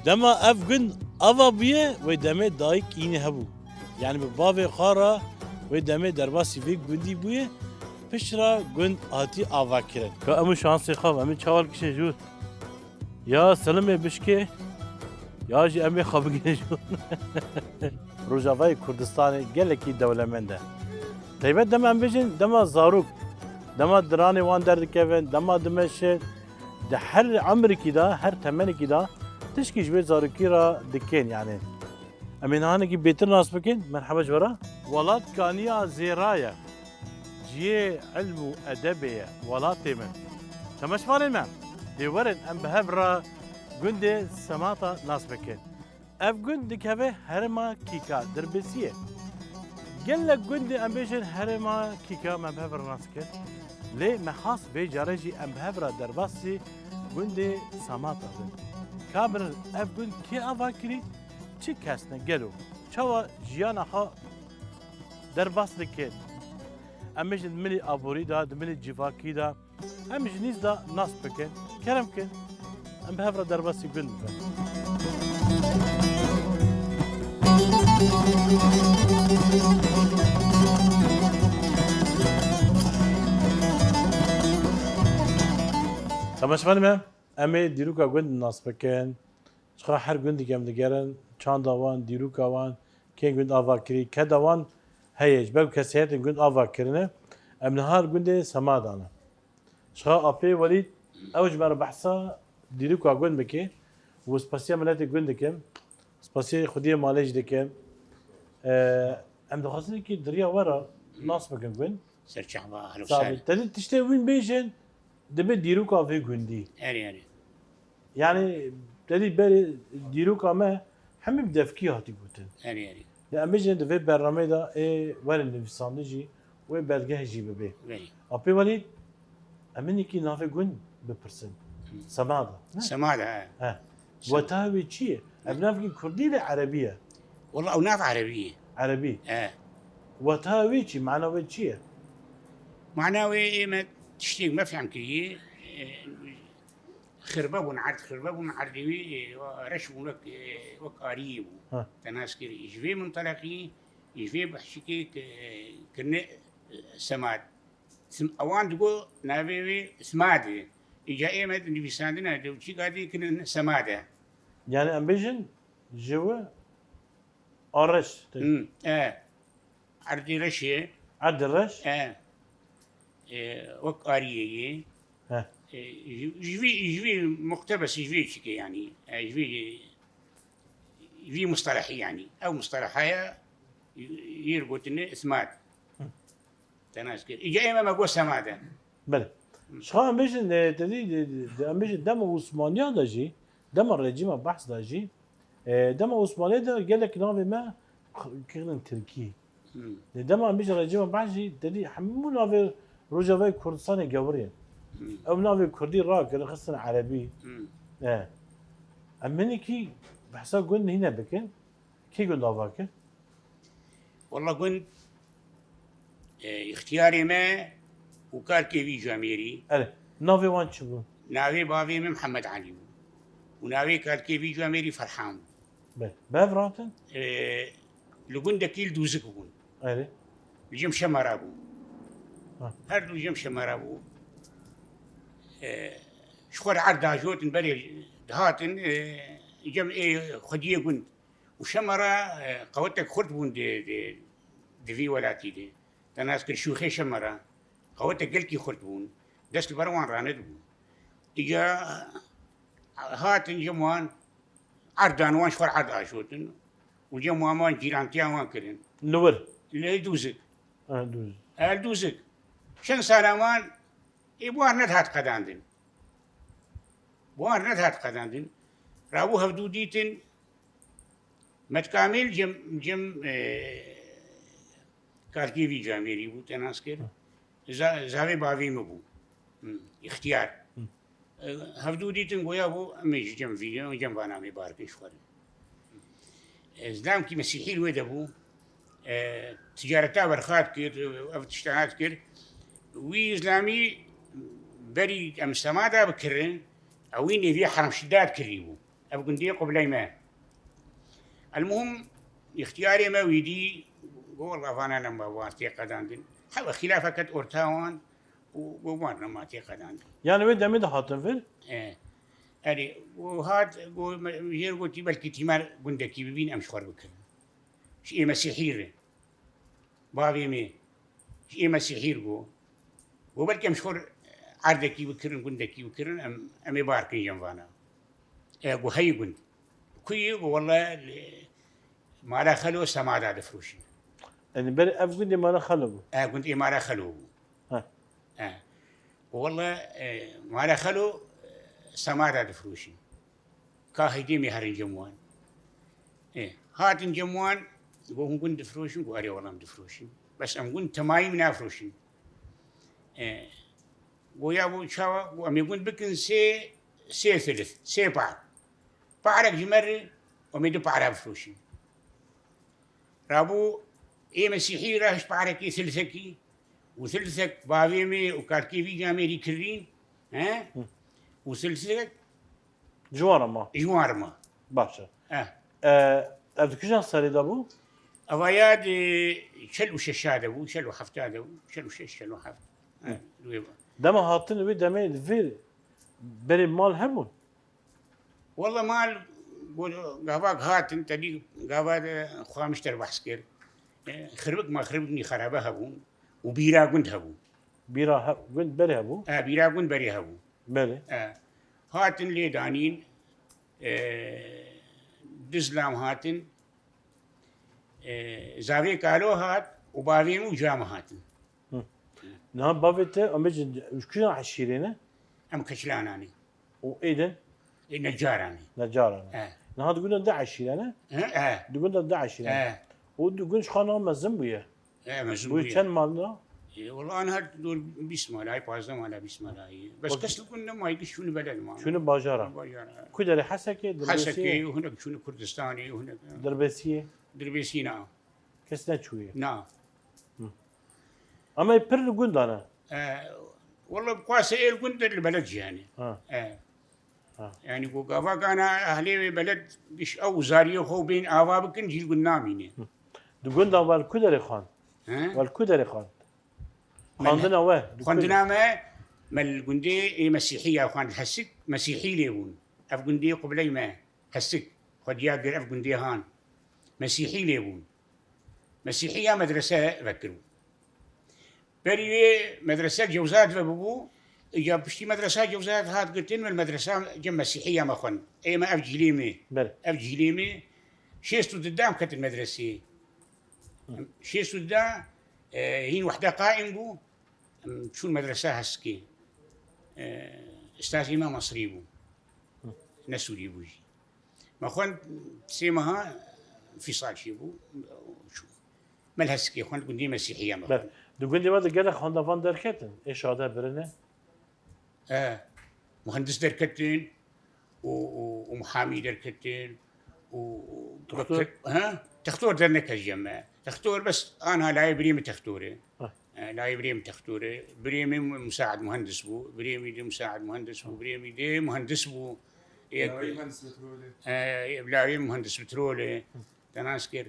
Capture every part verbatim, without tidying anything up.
Dema ev gund ava bûye, wê demê dayik înê hebû. Yanî bi bavê xwe re wê demê derbasî vê gundî bûye, pişt re gund hatî avakirin. Ka em û şansê xwe, em ê çawa li kişê jûr? Ya silimê bişkê, ya jî em ê xwe bigirê jûr. Rojavayê Kurdistanê gelekî dewlemend e. Taybet dema em bêjin, dema zarok, dema diranê wan derdikevin, dema dimeşin, di her emrikî de, her temenekî de tişkî ji vê zarokî re dikin, yanî. Em ê niha hinekî bêtir nas bikin, merheba ji we re. Welat kaniya zêra ye. Cihê ilm û edebê ye, welatê min. Temaşevanên me, dê werin em bi hev re gundê Semata nas bikin. Ev gund dikeve herêma Kîka Dirbêsiyê. Gelek gundê em bêjin herêma Kîka me bi hev re nas kir. Lê me xas vê carê jî em bi hev re derbasî gundê Samata bin. Ka binin ev gund kê ava kirî, çi kes ne gelo? Çawa jiyana xwe derbas dikin? Em bêjin di milî aborî de, di milî civakî de, em ji nîz de nas bikin. Kerem kin, em bi hev re derbasî gund bikin. Temaşevanê me, em ê dîroka gund nas bikin. Ji xwe her gundî em digerin, çanda wan, dîroka wan, kê gund ava kirî, keda wan heye, ji ber ku kesayetên gund ava kirine, em niha li gundê Semada ne. Ji xwe Apê Welîd, ew ji me re behsa dîroka gund bike û spasiya miletê gund dikim, spasiyê xwediyê malê jî dikim. Ee, em dixwazin kî di riya we re nas bikin gund. Serçava, ehlen we sehlen. Te dî tiştê wîn bêjin, dibe dîroka vê gundî. Erê, erê. Yanî, te dî berê dîroka me hemî bi devkî hatî gotin. Erê, erê. Lê em bêjin di vê bernameyê de ê werin nivîsandin jî, wê belgeh jî bibe. Belê. Apê Welîd, em hinekî navê gund bipirsin. Hı. Semada, ne? Semada, he. He. Sem- Weta wê çi ye? Ev navkî kurdî lê erebî ye. Wela ew nav erebî ye. Erebî. He. Weta wê çi? Mana wê çi ye? Mana wê ê me tiştê me fehm kiriye. E, Xirbe bûn, erd xirbe bûn, erdê wî, e, reş bûn, wek, e, wek ariyê bû. Ha. Te nas kir. Ji vê mintelaqî, ji vê behşikê ki, kirine, e, semad. Sim-, ewan digo navê wê Simad e. Îca ê me di nivîsandina de û çîka dî kirin Semad e. Yani em bêjin ji we Arreş, te- Hmm, e. Erdê reşê. Erdê reş? E. E, wek ariyê yê. He. E, ji, ji vî, ji vî muqtebes, ji vî çikê yani. E, ji vî, ji vî mustalahî yani. Ew mustalahaya yê gotine ismat. Hı. Te nas kir. Îca ê me me got semade. Belê. Ji xwe em bêjin, e, te dî, de, de, de, em bêjin dema Osmaniya de jî, dema rejîma Behs de jî, e, dema Osmaniye de gelek navê me k-, kirin Tirkî. Hmm. Lê dema em bêjin rejîma Behs jî, te dî hemû navê Rojavayê Kurdistanê gewirîn. Hmm. Ew navê Kurdî rakirin, xistin Erebî. Hmm. E. Em hinekî behsa gund hîne bikin. Kê gund ava kir? Walla gund, e, îxtiyarê me û kalkê vî camêrî. Erê, navê wan çi bû? Navê bavê min Mihemed Elî bû. Û navê kalkê vî camêrî Ferhan bû. Be, bi hev ratin? E, li gundekî li Dûzik bûn. Erê. Li cem Şemera bû. Ha. Her du cem Şemera bû. E, ji xwe re erd dajotin berê dihatin, e, cem ê xwediyê gund. Û Şemera, e, qewetek xurt bûn di, di, di vî welatî de. Te nas kir şûxê Şemera. Qewetek gelkî xurt bûn. Dest li ber wan ranedibû. Îca hatin cem wan, erdan wan ji xwe erd ajotin. Û cem wan, wan cîrantiya wan kirin. Li wir? Li Dûzik. Ha, Dûzik. El Dûzik. Çend sala wan, ê, bi wan nedihat qedandin. Bi wan nedihat qedandin. Rabû hevdû dîtin, Metkamîl cem, cem, e, kalkê vî camêrî bû, te nas kir. Hı. Za-, zavê bavê min bû. Hı, îxtiyar. Hı. E, hevdû dîtin goya bû, em ê ji cem vî, cem vana em ê bar kin ji xwe re. E, zilamkî mesîhî li wê de bû. E, ticareta berxat kir, ev tişta hat kir. Wî zilamî berî em sema da bikirin, ewî nêvî Herem Şidad kirî bû. Ev gundê qibley me. Elmuhim, îxtiyarê me wî dî, got, "Wela vana nema wan tê qedandin." Hewe xîlafe ket orta wan û got, "Wan nema tê qedandin." Yani wê demê de hatin vir? E, erê, û hat, got, me, jêr gotî, "Belkî tîmer gundekî bibîn, em ji xwe re bikirin." Ji ê Mesîhî re. Bavê me, ji ê Mesîhî re got. Got, "Belkî em ji xwe re erdekî bikirin, gundekî bikirin, em, em ê bar kin jemvana." E, got, "Heyî gund." "Ku yî?" Got, "Wele li Mala Xelo semada difiroşin." Yani ber ev gundê Mala Xelo bû? E, gund ê Mala Xelo bû. Ha. E. Got, "Wele, e, Mala Xelo, e, semada difiroşin." Ka heydê me herin cem wan. E, hatin cem wan, got, "Hûn gund difiroşin?" Got, "Erê, wela em difiroşin. Bes em gund temayî nafroşin." E, got, "Ya bo çawa?" Got, "Em ê gund bikin sê, sê thilith, sê par. Parek ji me re, em ê du para bifiroşin." Rabû ê Mesîhî re hişt parekî thilthekî û thilthek bavê me û kalkê vî camêrî kirîn, he? Hı. Û thilthek Ji wan re ma. Ji wan re ma. Baş e. Eh. E, ev di kîjan serê de bû? Eva ya di çel û şeşa de bû, çel û hefta de bû, çel û şeş, çel û heft. Eh, Hı. Wê bû. Dema hatin wê demê li vê berê mal hebûn? Walla mal, got, gavak hatin, tedî gava de xwe min ji te re behs kir. E, xirbik ma xirbik nî xerabe hebûn û bîra gund hebû. Bîra he-, gund berê hebû? E, bîra gund berê hebû. Belê. E, hatin lê danîn, e, Dizlam hatin, e, Zavê Kalo hat û bavê min û cama hatin. Hı. Niha bavê te, em bêjin, ji kîjan eşîrê ne? Em Keçilanan ê. Û ê din? Ê Necaran ê. Necaran ê. E. Niha di gund de du eşîre ne? He, e. Di gund de du eşîre ne? E. Û di gund ji xwe niha mezin bûye. E, mezin bûye. Bûye çend mal niha? E, wela niha dor bîst malay, pazdeh mala, bîst malayî. Bes kes li gund nemaye, giş çûne beled ma. Çûne bajara. Bajara. Ku derê Hesekê, Dirbêsiyê? Hesekê, hinek çûne Kurdistanê, hinek. Dirbêsiyê? Dirbêsiyê na. Kes neçûye? Na. Hı. Ama pir li gund de ne? E, wela bi qasê ê li gund de li beled jî hene. Ha. E. Ha. Yani ku gava gana ehlê wê beled giş ew zariyê xwe bên ava bikin, jî li gund namîne. Hı. Di gund de wel ku derê xwend? He? Wel ku derê xwend? Xwendina we, di ku Xwendina me, me li gundê ê Mesîhiya xwend, Hesik, Mesîhî lê bûn. Ev gundê qibley me, Hesik, xwediya gir ev gundê han. Mesîhî lê bûn. Mesîhiya medrese vekiribû. Berî wê medrese Cewzat ve bûbû, îca piştî medresa Cewzat hat girtin, me medresa cem Mesîhiya me xwend. Ê me ev cîlê me. Belê. Ev cîlê me, şêst û du dem ketin medresê. Şêst û du, e, hîn wehde qaîm bû, em çûn medresa Hesikê. E, Ustazê me Mesrî bû. Hı. Ne Sûrî bû jî. Me xwend sê meha fîsal çêbû. Çû. Me li Hesikê xwend, gundê Mesîhiya me Be, xwend. Di gundê we de gelek xwendevan derketin, ê şade birine? E, muhendis derketin û, û, û muhamî derketin û, û Textor? He? Textor derneket ji me. Textor bes anha layê birê min textor e. Ha. E, layê birê min textor e. Birê min musaid muhendis bû. Birê min de musaid muhendis bû. Birê min de muhendis bû. Ê, Layê muhendis petrolê. E, layê muhendis petrolê. Te nas kir.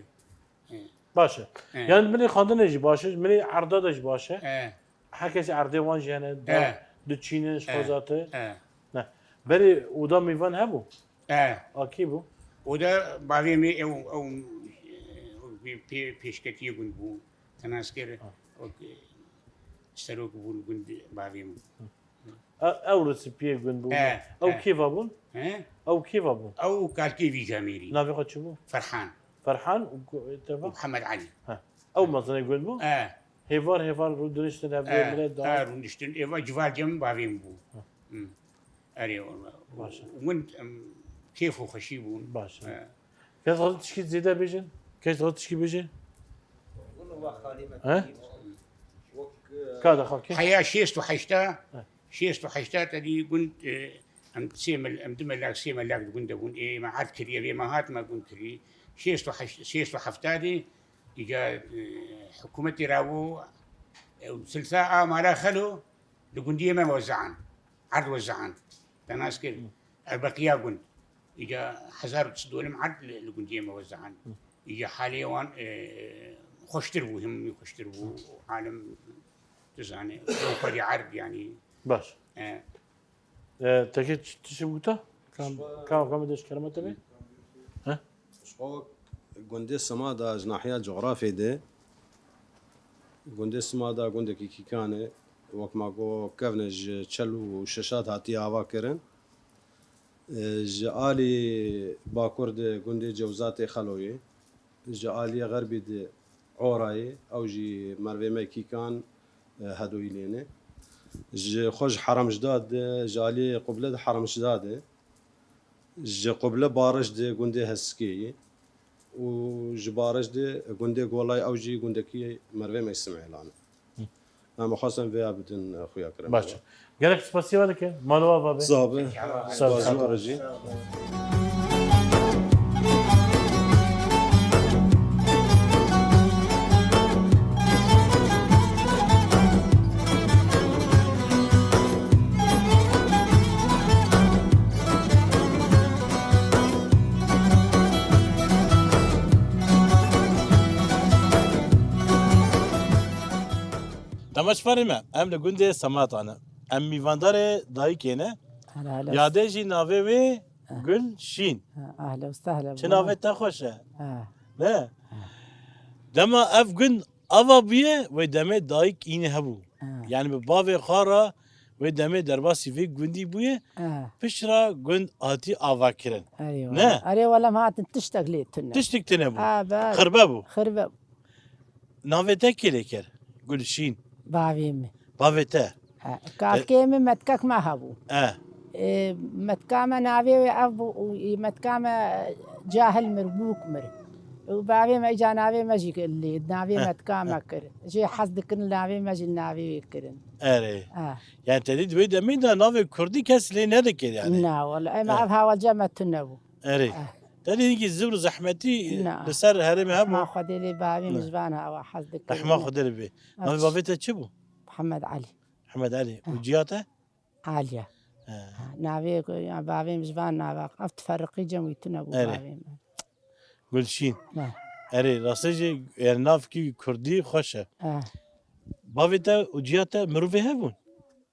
E. Baş e. E. Yani milê xwendinê jî baş e, milê erda de jî baş e. E. Her kesî erdê wan jî hene, da, E. diçînin ji E. xwe zate. E. Ne. Berê oda mêvan hebû? E. A kî bû? Oda bavê me ew, ew, ew pê-, pêşketiyê gund bû. Te nas kir, Ha. ew, serok bû li gund bavê min. E, ew resipiyê gund bû. E, Ew e. kêva bûn? He? Ew kêva bûn? Ew kalkê vî camêrî. Navê xwe çi bû? Ferhan. Ferhan û ku-, te va? Û Mihemed Elî. Ha. Ew mezinê gund bû? E. Hêvar hêvar rûdiniştin hev E, millet e, da. rûniştin. Êva cival cem bavê min bû. Ha. Hmm. Erê, wala. Baş e. Gund, em, kêf û xweşî bûn. Baş e. E. Kes dixwazin tişkî zêde bêjin? Kes dixwazin tişkî bêjin? He? Ka de xakê? Heya şêst û heşta, He. şêst û heşta te dî gund, e, em sê mil-, em du milak, sê milak di gund de bûn. Ê me erd kiriye, vê me hat me gund kirî. Şêst û heşt, şêst û hefta de, îca, e, hikûmetê rabû, e, silsa a mala xelo, li gundiyê me wezean. Erd wezean. Te nas kir. Hı. Erbeqiya gund. Îca hezar û du sed dolim erd li, li gundiyê me wezehan. Îca halê wan, e, xweştir bû, hemî xweştir bû. Alim, tu zanî, xwedî erd, yanî. Baş. E. E, tekê çi, çi şey bûta? Kam, kam, kam de şikerme tabi? He? Ji xwe gundê Sima de ji nahiya cografyê de, gundê Sima de gundekî kîkan e, wek ma got kevne ji çel û şeşat hatiye ava kirin. E, ji alî bakur de gundê Cewzatê Xeloyê, ji aliyê xerbî de Orayê, ew jî mervê me kîkan, e, Hedoyî lê ne. Ji xwe ji Heremjida de, ji aliyê qible de Heremjida de, ji qible Bariş de gundê Heskê ye û ji Bariş de gundê Golay, ew jî gundekî mervê me Îsmaîlan e. Em xwestin vêya bidin, e, xuya kirin. Baş e. Gelek spasiya we dikin. Mala we ava be. Sağ be. Sağ ol. Spasiya we re jî. Temaşevanê me, em li gundê Semata ne. Em mîvandarê dayikê ne. Hele hele. Yadê jî navê wê Eh. Gulşîn. Ha, ehle û sehle. Çi navê te xweş e. Ha. Ne? Dema ev gund ava bûye, wê demê dayik înê hebû. Ha. Yani bi bavê xwe re wê demê derbasî vê gundî bûye. Ha. Pişt re gund hatî ava kirin. Erê Ne? wele. Erê wele, em hatin tiştek lê tune. Tiştek tune bû. Ha, be. Xirbe bû. Xirbe bû. Navê te kê lê kir? Gulşîn. Bavê min. Bavê te? E, kakê min metkek me hebû. E. E, metka me navê wê ev bû û, ê, metka me cahil mir, bûk mir. Û bavê me îca navê me jî lê, navê Heh, metka me heh. kir. Jê hez dikin navê me jî navê wê kirin. Erê. E. Yani te dî di wê demê de navê kurdî kes lê nedikir yani. Na, wala, ema E. ev hawalca me tune bû. Erê. Eh. Te dî hingî zibr û zehmetî Na. li ser herêmê hebû? Ma Xwedê lê bavê min Ne. ji van hawa hez dikirin. Rehma Xwedê lê bê. Ev Navê çi? bavê te çi bû? Mihemed Elî. Mihemed Elî. Û Eh. ciya te? Aliye. He. Ha, navê ku, ya bavê min ji van nava. Ev tiferriqî cem wî tune bû Erê. bavê min. Gulşîn. Ne. Erê, rastê jî, yani navkî kurdî xweş e. Eh. Bavê te û ciya te mirovê hebûn?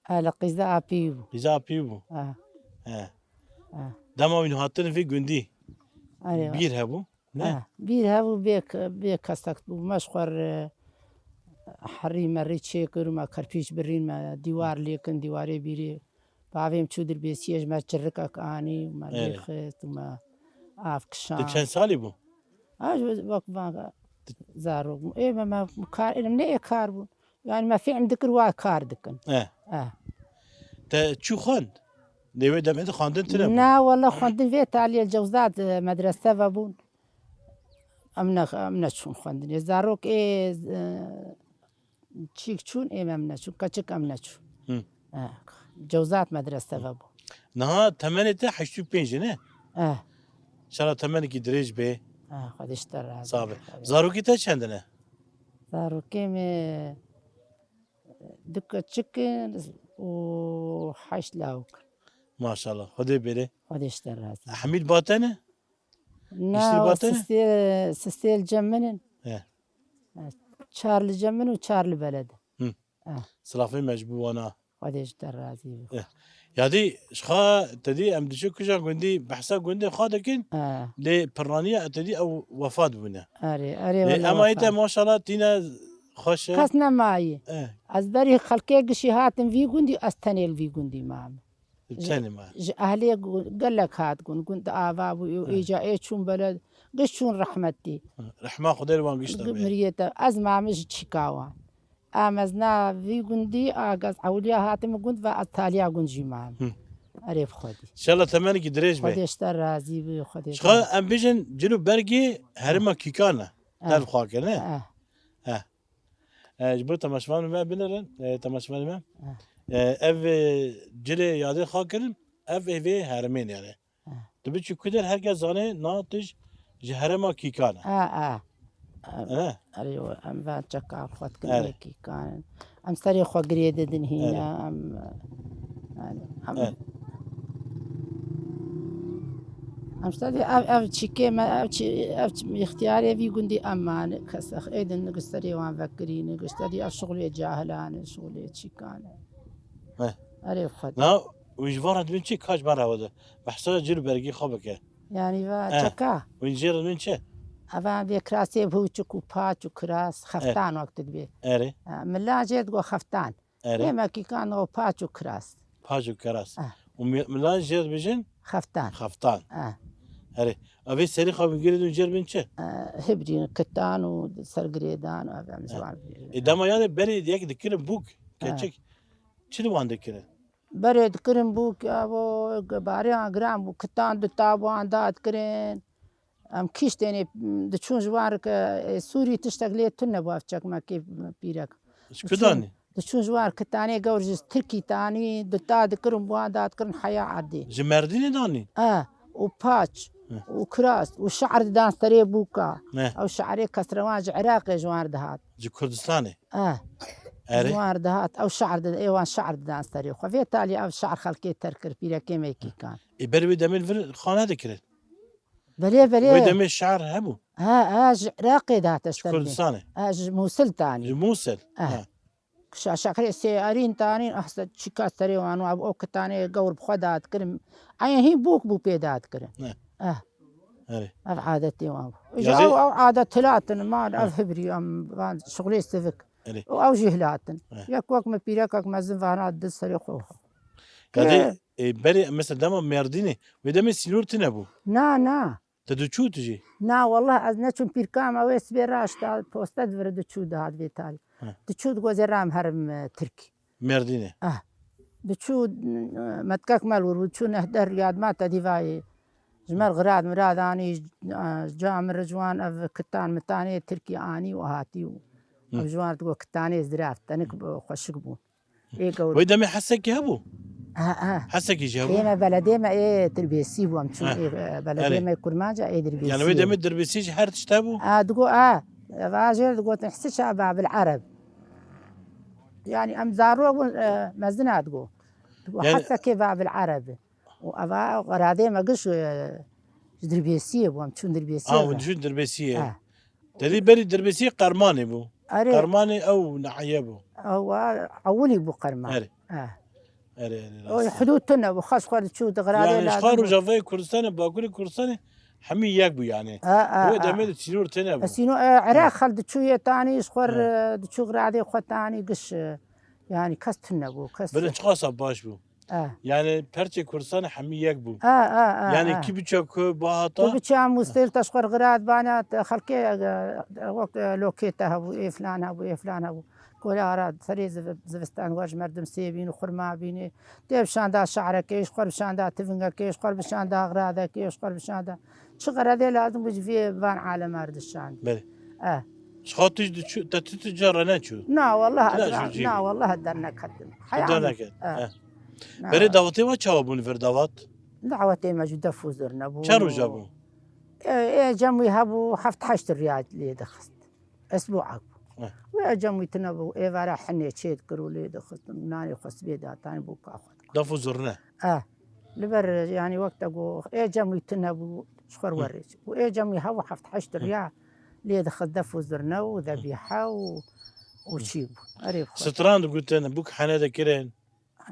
Hele qîza apî bû. Qîza apî bû. Ha. He. Ha. Dema wî hatin vî gundî. Erê. Bîr hebû, ne? Ha. Bîr hebû bê, bê kesek bû. Me ji xwe re herî merî çêkir û me kerpîç birîn me dîwar lêkin, dîwarê bîrê. Bavê min çû dirbêsiyê ji me çirikek anî û me Erê. lêxist û me av kişand. Tu çend salî bû? Ha, ji wek van zarok bû. Ê me, me kar, ê, ne ê kar bû. Yani me fîm dikir wa kar dikin. Eh. Eh. Te çû xwend? Lê wê demê de xwendin tune bû? Na, wala xwendin vê taliyê Cewzat, e, medrese ve bûn. Em ne, em neçûn xwendinê. Zarok ê, e, çîk çûn, ê em neçûn. Keçik em neçûn. Hı. Eh, Cewzat medrese ve bû. Niha temenê te heştê û pênc e, ne? Eh. Şala temenekî dirêj bê. Eh, Xwedê ji te razî Sağ be. be. Zarokê te çend ne? Zarokê me du keçik in û heşt lawik. Maşallah. Xwedê bêrê. Xwedê ji te razî. Hemî li ba te ne? Na, Giştî li ba te ne? sistê, sistê li cem min in. He. Çar li cem min û çar li beled. Hı. He. Silafê me ji bo wana. Xwedê ji te razî be. Eh. Yadî, ji xwe te dî em diçin kujan gundî, behsa gundê xwe dikin, Eh. lê pirraniya te dî ew wefat bûne. Erê, erê, Lê wele ema yê te wefat. maşallah tîne xweş e. Kes nemayî. Eh. Ez berî xelkê gişî hatim vî gundî, ez tenê li vî gundî mam. Ji, Tenê ma. ji ehlê gu-, gelek hat gun, gund ava bû, û Eh. îca ê çûn beled, giş çûn rehmetî. Rehma Xwedê li wan giş de Gi-, be. miriyê te, ez mam ji çîka wan. Em ez na vî gundî, a gez ewliya hatim gund ve ez taliya gund jî mam. Hı. Erê bi Xwedî. Şela temenekî dirêj be. Xwedê ji te razî bi, Xwedê Ji xwe em bijin cil û bergê herêma Kîkan e. Eh. Te li xwe kir, ne? Eh. Eh. Eh, ji bo temaşevanê me binêrin, eh, temaşevanê me. Eh. Eh, ev, eh, cilê yadê xwe kirin, ev ê vê herêmê ne yani. Eh. Tu biçî ku der herkes zane na tij ji herêma Kîkan e. Ah, ah. He? Erê, em van çeka xwe dikin Erê. Kîkan. Em serê xwe girê didin hîna, Erê. em, yani, em, Erê. Em stedî ev, ev çîkê me, ev çî, ev çî, îxtiyarê vî gundî em mane, kesex. Êdin gisterê wan vekirîne, gisterî ev şixulê cahilan e, şixulê çîkan e. He. Erê xwe. Na, wî ji van re dibin çi? Kaç me rewa de. Behsa cil bergî xwe bike. Yani va He. çeka. Wî jê re dibin çi? Eva vê kirasê bûçik û paç û kiras, xeftan wek tu dibê. Erê. E, mila jê digo xeftan. Erê. Yemekî kan o paç û kiras. Paç û kiras. Eh. Û mi-, milan jê dibêjin? Xeftan. Xeftan. Eh. Erê. Evê serî xwe bingirî dûn jê dibin çi? Eh, hibrîn, kitan û sergirêdan û ev em Eh. ziwan bêjin. E, dema yanê berê yek dikirin bûk, Eh. keçik. Çi li wan dikirin? Berê dikirin bûk, ya bo, bariyan giran bû, kitan di ta wan da dikirin. Em kîştênê diçûn ji wan re ke, e, Sûrî tiştek lê tune bû ev çekmekê pîrek. Ji ku danî? Diçûn ji wan kitanê gewr ji Tirkî tanî, di ta dikirin, bi wan da dikirin heya erdê. Ji Merdînê danî? E, û paç, Hı. û kiras, û şe'ir didan serê bûka. Ne. Ew şe'irê kesrewan ji Iraqê ji wan re dihat. Ji Kurdistanê? E. Erê. Ji wan re dihat. Ew şe'ir di, ê wan şe'ir didan serê xwe. Vê talî ev şe'ir xelkê ter kir, pîrekê me kîkan. Ê ber wê demê li vir xane dikirin? Belê, belê. Wê demê şe'ir hebû? Ha, ha, ji Iraqê de hate Ji ser me. Kurdistanê? Ha, ji Mûsil tanî. Ji Mûsil? Ha. Ha. Şa-, şe'irê sêarîn tanîn, ah, se-, çîka serê wan û ev o kitanê gewr bi xwe da dikirin. Eya hîn bûk bû pê da dikirin. Ne. Ah. Erê. Ev adetê wan bû. Ya Ji zê- ew, ew adet hilatin, mal, Ha. ev hibrî, em van şixulê sivik. Erê. Û ew jî hilatin. Ha. Yek wek me pîrekek mezin vana di serê xwe. Ya Ke- dê, e, berê, mesela dema Merdînê, wê demê sînor tune bû. Na, na. Te diçû tu jî? Na, wallah ez neçûm pîrka me, wê sibê raşta poste divir diçû dihat vê talî. He. Diçû digot ez ê ram herim, e, Tirkî. Merdînê. Ah. Diçû, e, metkek me li wir bû, diçû neh der riyad ma te dîvayê. Ji me li xirad mirad anî, e, camir ji wan ev kitan mitanê Tirkî anî û hatî û Hı. ev ji wan digot kitanê zirav, tenik bi xweşik bû. Ê gewr. Wê demê Hesekî hebû? Ha, ha. Hesekî jî hebû? Ê me beledê me ê Dirbêsî bû, em çûn Ha. ê, e, beledê Erê. me Kurmanca ê Dirbêsî. Yani wê demê Dirbêsî jî her tişt hebû? Ha, digo, ha. Va jê digotin Hisiça Babil Ereb. Yani em zarok bûn, e, mezina digo. Digo Yani Hesekê Babil Ereb. Û eva qeradê me giş, e, ji Dirbêsiyê bû, em çûn Dirbêsiyê Ha, re. hûn çûn Dirbêsiyê. Ha. Te dî berî Dirbêsiyê Qermanê bû. Erê. Qermanê ew nahiye bû. Ew, a, ewilî bû Qerman. Erê. Ha. Erê, erê, O rast e. hudûd tune bû, xas xwe diçû di qeradê Yani ji lazim xwe bû. Rojavayê Kurdistanê, Bakurê Kurdistanê hemî yek bû yani. Ha, ha, Wê ha. demê de sînor tune bû. E, sînor, e, Iraq Ha. xel diçû yê tanî, ji xwe Ha. re diçû qeradê xwe tanî giş, e, yani kes tune bû, kes Belê çiqasa baş bû. Ah. Yani perçê Kurdistanê hemî yek bû. Ah, ah, ah, Yani ah. kî biçe ku bahata. Tu biçe Mûsel te ji xwe re xirat bana, te xelkê, e, wek, e, lokê te hebû, ê filan hebû, ê filan hebû. Kole ara serê ziv-, zivistan wer ji merdim sêbîn û xurma bînê. Tê bişanda şe'rekê, ji xwe re bişanda tivingekê, ji xwe re bişanda xiradekê, ji xwe re bişanda. Çi qeredê lazim bû ji vê van alema re dişand. Belê. Eh. Ji xwe tu ji diçû-, te tu, tu cara neçû? Na, wallah, Tira ez, ji cî. na, wallah, ez derneketim. Tu Heya derneket. Eh. Eh. Na. Berê dawetê we çawa bûn vir dawet? Dawetê me ji def û zurne bû. Çend roja bû? Ê, ê cem wî hebû heft heşt riyal lê dixist. Esbûak bû. Eh. Wê cem wî tune bû, êvara hinê çê dikir û lê dixist. Nanê xwe sibê datanî bû ka xwe dikir. Def û zurne? Eh. Li ber, yani wek te got, ê cem wî tune bû, ji xwe re Hı. werê çi. Û ê cem wî hebû heft heşt Hı. riya lê dixist def û zurne û Hı. debîhe û, û Hı. çî bû. Erê bi xwe. Stran digotin, bûk hene dikirin.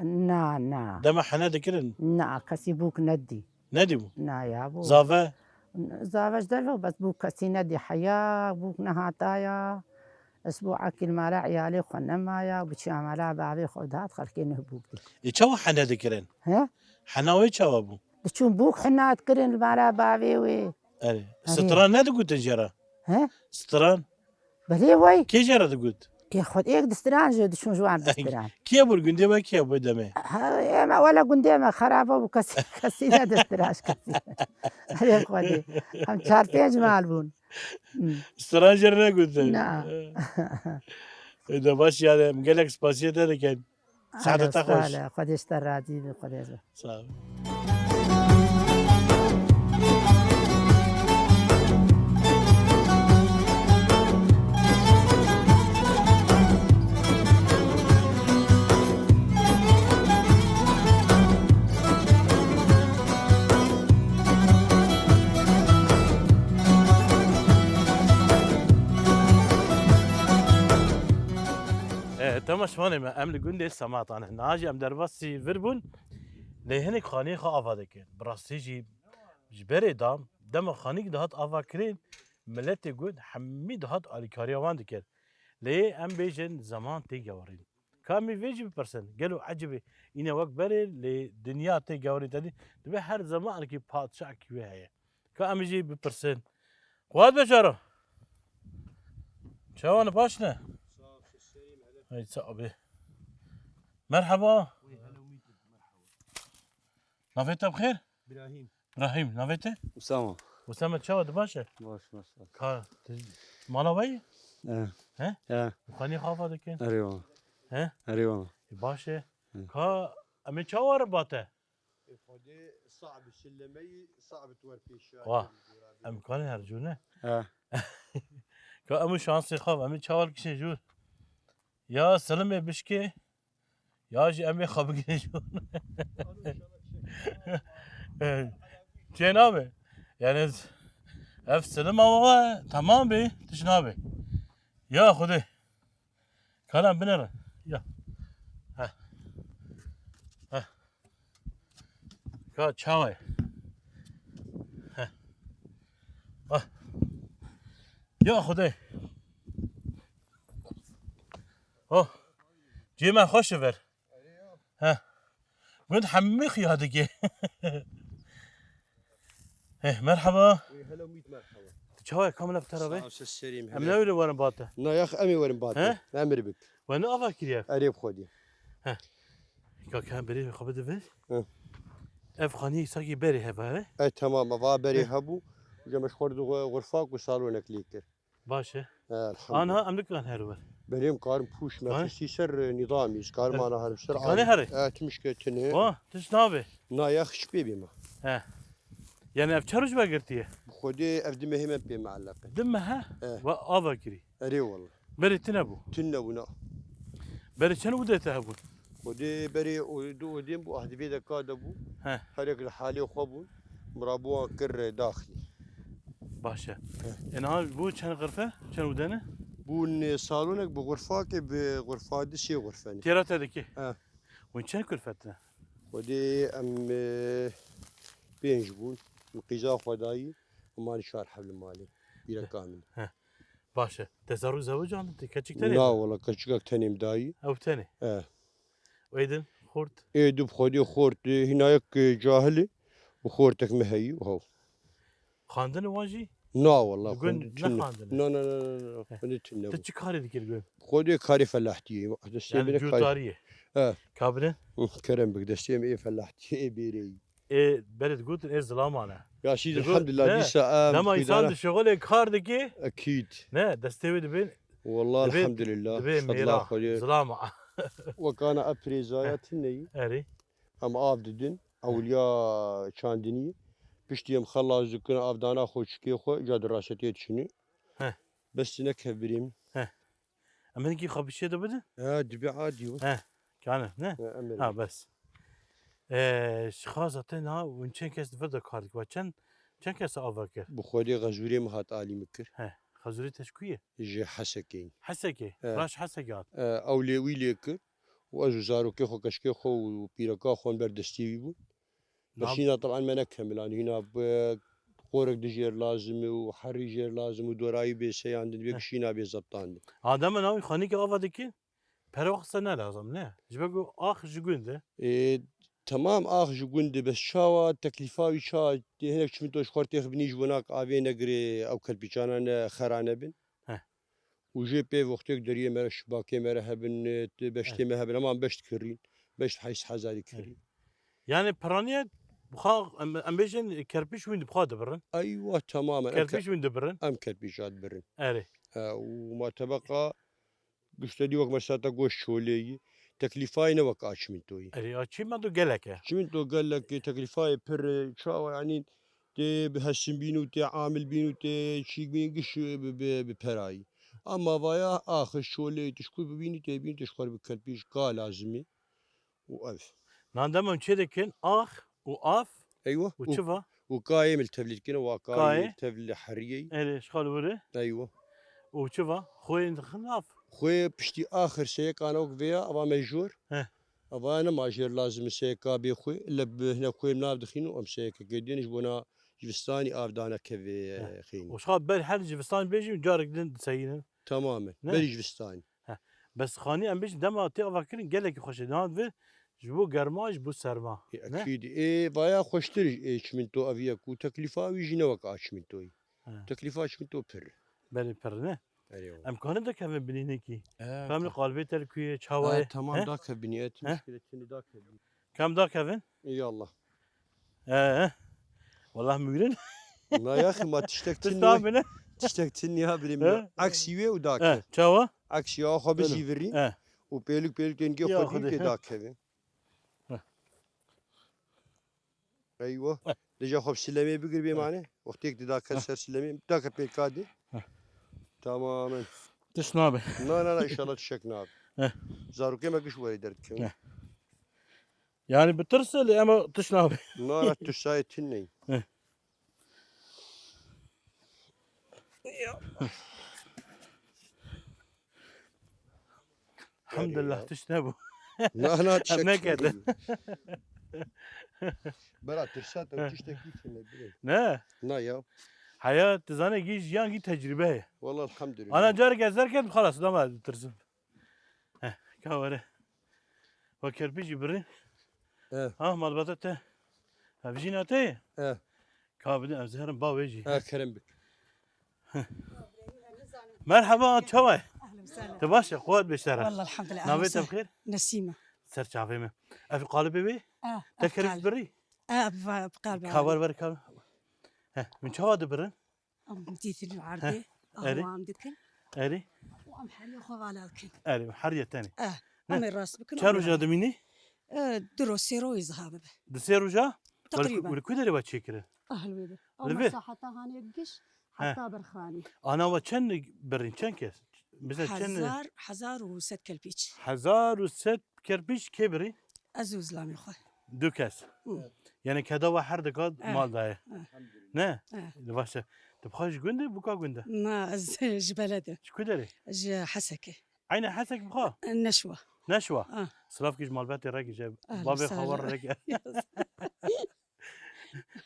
Na, na. Dema hene dikirin? Na, kesî bûk nedî. Nedî bû? Na, ya bû. Zave? Zave ji derve, bes bûk kesî nedî heya, bûk nehata ya. Esbû ekî li mala iyalê xwe nemaya, biçiya mala bavê xwe dihat, xelkê nuh bûk dî. Ê çawa hene dikirin? He? Hena wê çawa bû? Diçûn bûk hina dikirin li mala bavê wê. Erê. Erê. Stran nedigotin jê re? He? Stran? Belê wey. Kê jê re digot? Kê xwe êk distiran jê diçûn ji wan distiran. Kê bû gundê we kê bû demê? Ha, ê me wele gundê me xeraba bû, kesî, kesî nedistiran ji kesî. Erê Xwedê. Em çar pênc mal bûn. Hmm. Stran jê re negotin? Na. Ê de baş yani, em gelek spasiye te dikin. Saeta te xweş. Xwedê ji te razî be, Xwedê ji. Sağ ol. Ama şivanê me, em li gundê Sematan in. Niha jî em derbasî vir bûn. Lê hinek xaniyê xwe ava dikin. Bi rastî jî ji berê da, dema xanîk dihat ava kirin, miletê gund hemî dihat alîkariya wan dikir. Lê em bêjin zeman tê gewarîn. Ka em ê vê jî bipirsin. Gelo ecibê îne wek berê lê dinya tê gewarî te dî. Dibe her zemanekî padşahekî wê heye. Ka em jî bipirsin. Xwat beşaro. Çawa ne, baş ne? Hey, sağ ol. Merhaba. Navê te bi xêr? İbrahim. İbrahim, navê te? Usama. Usama, çawa, tu baş e? Baş, maşallah. Ka, tu mala we yî? He. He? He. Xanî xafa dikin? Erê wala. He? Erê wala. E, baş e. He. Ka, em ê çawa re bate? E, Xwedê sa'b şilemeyî, sa'b tu wer pêşiya. Wa. Em kanê her cû ne? He. Ka, em şansê xav, em ê çawa kişê jûr. Ya silimê bişkê, ya jî em ê xwe bigihîjin. Çê nabe. Yani ev silim ama temam be, tiş nabe. Ya Xwedê. Kalan binere. Ya. Heh. Heh. Ka çawa ye? Heh. Ah. Ya Xwedê. Oh. Cê me xweş e ver. He. Gund hemî xuya dike. He, merhaba. Ey, hello, meet, merhaba. Tu çawa ye, kamera bi te re be? Sağ ol, ses serîm, Em hele. Ne öyle werin bate? Na yax, em ê werin bate. He? Emir bik. We ne ava kiriye? Erê bi Xwedê. He. Ka ke berê xwe bide vir. He. Ev xanî sakî berê heva, he? E, tamam, eva berê He. Hebû. Uca me ji xwe re xurfak û salonek lê kir. Baş e. Elhamdulillah. Anha em nikan her wer. Berê em karin pûş me Karin? Xistî ser, e, nîzamî, ji karin Evet. Ana herim ser Dikane anî. Herê? E, tmişke tine. Wa, tiş nabe. Na ya hiç pê bê me. He. Yani ev çerû ji we girtiye? Bi Xwedê ev di mehê me pê me eleqe. Di mehe? He. Wa ava kirî. Erê wala. Berê tine bû? Tine bû, na. Berê çend û de te hebûn? Xwedê berê o, du odên bû, ah, di vê de ka de bû. He. Her yek li halê xwe bûn. Mirabû wan kir, e, daxilî. Baş e. He. E, niha bû çend xirfe? Çend odene? Bûn, e, salonek bi xurfakê, bi xurfa di sê xurfe ne. Têra te dikê? He. Hûn çend kulfet ne? Xwedê em, e, pênc bûn. Min qîza xwe dayî. Û mani çar heb li malê. Pîreka min. He. Baş e. Te zarok zewicandin, te keçik tenê? Na wala, keçikek tenê min dayî. Ew tenê? E. Êdin, xort? Ê du bi Xwedê xort, e, hîna yek, e, cahil e. Û xortek me heyî, û hew. Xandin wan jî? Na wala, Li gund xwendin tune. Nexandin. Na, na, na, na, na, He. Xwendin tune Tu bû. Çi karê dikir gund? Xwedê karê felahtiyê. Destê Yani min karê. Cûtariyê. He. Kabine? Hı, kerem bik, destê min ê felahtiyê, ê bêreyî. Ê, berê digotin, ê zilaman e. Ya şî, Digot, elhamdulillah, ne? Dîsa em Dema însan xwîdana. Di şixulê kar dike, Ekîd. Ne, destê wê dibên, Wallah, dibê, elhamdulillah, dibê fedla mêra, Xwedê. Zilama. Wekana ev pirêzaya tune yî. Erê. Em av didin. He. Ewliya çandinî. Piştî em xelas dikin, av dana xwe çikê xwe, ca di raşetê diçinî. He. Bes ne kevbirîm. He. Em hinekî xwe bi şê de bidin? Ha, dibe adî wî. He, kane, ne? Ha, em ê Ha, bes. Ee, şixaza te niha hûn çend kes di vir de kar dikir? Çend, çend kes ava kir? Bi Xwedê xezûrê min hat alî min kir. He, xezûrê te ji ku ye? Ji Hesekê. Hesekê? He. Raş Hesekê hat? He, ew lê wî lê kir û ez û zarokê xwe, keçikê xwe û pîreka xwe ber destê wî bûn. Bes Nab- hîna teban me nekemilan. Hîna bi qorek di jêr lazim e û herî jêr lazim û dorayî bê seyandin, bê Heh. kişîna bê zeptandin. Adem e navî xanîkê ava dikin, pere wexse ne lazim, ne? Ji ber ku ax ji gund e. Ê, temam ax ji gund e, bes çawa teklîfa wî çawa tê hinek çimento ji xwe têx binî ji bo nak avê negirê ew kelpîçana ne xera nebin. Heh. Û jê pê wextêk deriyê me re, şibakê me re hebin, e, ti beştê Evet. me hebin, heman beşt kirîn, beşt heyşt hezarî kirîn. Evet. Yani piraniye, buxa, em, em bêjin kerpîş wîn di buxa dibirin. Eywa, tamamen. Em Kerpîş ke-, wîn dibirin. Em kerpîşa dibirin. Erê. E, û ma tebeqa giştedî wek mesela te goş çolê yî, teklîfayê ne wek a çimintoyî. Erê, a çimento gelek e. Çiminto gelek e, teklîfayê pir e, çawa yani tê bi hesin bîn û tê amil bîn û tê çîk bîn giş bi, bi, bi perayî. Ama vaya axir şolê tişkû bibînî tê bîn tişkor bi kerpîş ka lazimî û ev. Nan dema çê dikin ax û af Eywa. û Û, çi va? û kayê mil tevlî dikine, wa kayê Kayê? tevlî heriyê. Erê, şixal wiri. Eywa. Û çi va? Xwên dixin af. Xwê piştî axir seyekana wek vêya, ava mejûr. He. Ava ne majêr lazim e seyeka bê xwê, le bi hine xwê nav dixîn û em seyekeke dîn ji bona jivistanî av dane kevê He. xînî. Û şa ber her jivistanî bêjî carek din diseyînin. Tamamen. Ne? Berî jivistanî. He. Bes xanî em bêjin dema tê ava kirin gelekî xweş e. Niha divê ji bo germa, ji bo serma. Ê, Ne? Ekîd. Ê, vaya xweştir ê çimento ev ye ku teklîfa wî jî ne wek a çimentoyî. He. Teklîfa çimento pir. Berê pir ne? Erê, wa. Em karin dakevin binî nekî. E, Kamil ta- qalbê te li ku ye, çawa E, ye? Tamam, He? Dakevin, e, He? Muşkile çinî dakevin. Kam dakevin? Ey Allah. He, he. Wallah mirin. Na yaxî ma tiştek Tişt tin niye. Abine. Tiştek tin niye bileyim He? Ya. Aksî wê û dake. He, çawa? Aksî ya xwe Öyle. Bizîvirî. He. Û pêlik pêlik tengê Ya xwe dî Xwedê, tê he. Dakevin. He. Eywa. Heh. Dija xwe bi silemê bigir bê Heh. Mane. Wextêk dida ket Heh. Ser silemê, dake pêlka dê. Heh. Tamamen. Tişt nabe. Na, na, na, inşallah tiştek nabe. Heh. Zarokê me giş werê derdikevin. Heh. Yani bi tirs e lê ema tişt nabe. Na, na, tirsayê tune ye. Heh. Ya. Elhamdulillah, tişt nebû. Na, na, Em tiştek nekete. Bera, tirsa te tiştekî tune bile. Ne? Na ya. Heya, tu zanî gî jiyan gî tecrübe ye. Wallah, elhamdulillah. Ana carek ez derket, xalas, dama tirsim. Heh, ka were. Wa kerpî jî birî. Eh. Ha, malbata te. Ha, vijîna te ye? Eh. Ka bidin, ez herim ba wê jî. Eh, kerem bik. Merhaba, çawa ye? Ehlen, sehlen. Tu baş e, quwet bê şera. Wallah, elhamdulillah. Navê te bi xêr? Nesîme. Ser çavê me. Ev qalibê wê? Ah, Te ev kerî qalib. Birî? Ah, ev va-, ev qalib. Kavar ver kavar. Heh, min çawa dibirin? Em dîtin erdê, Heh, erê. Ahwa em dikin. Erê. Û em heriya xwe vala dikin. Erê, heriya tenê. Eh, Ne? Em ê rast bikin, Çar em ê roja rast. Dimînî? Eh, du ro, sê ro îzha bibe. Di sê roja? Teqrîben. Li ku derê we çêkirin? Ah, li wê de. Li vê? Ew mesaheta hanê giş, He. Heta berxanî. Ana we çend birîn, çend kes? Mesela çend? Hezar, hezar û sed kelpîç. Hezar û sed kerpîç kê birî? Ez û zilamê xwe. Du kes. Hı. Yani keda we her dika Eh, mal daye. Eh. Ne? Eh. Li baş e. Tu bi xwe ji gund e, buka gund e? Na, ez ji beled im. Ji ku derê? Ji Hesekê. Eyne Hesek bi xwe? Neşwa. Neşwa? Ah. Silav kî ji malbetê rek ji Ehlen bavê xwe sehlen. War rek.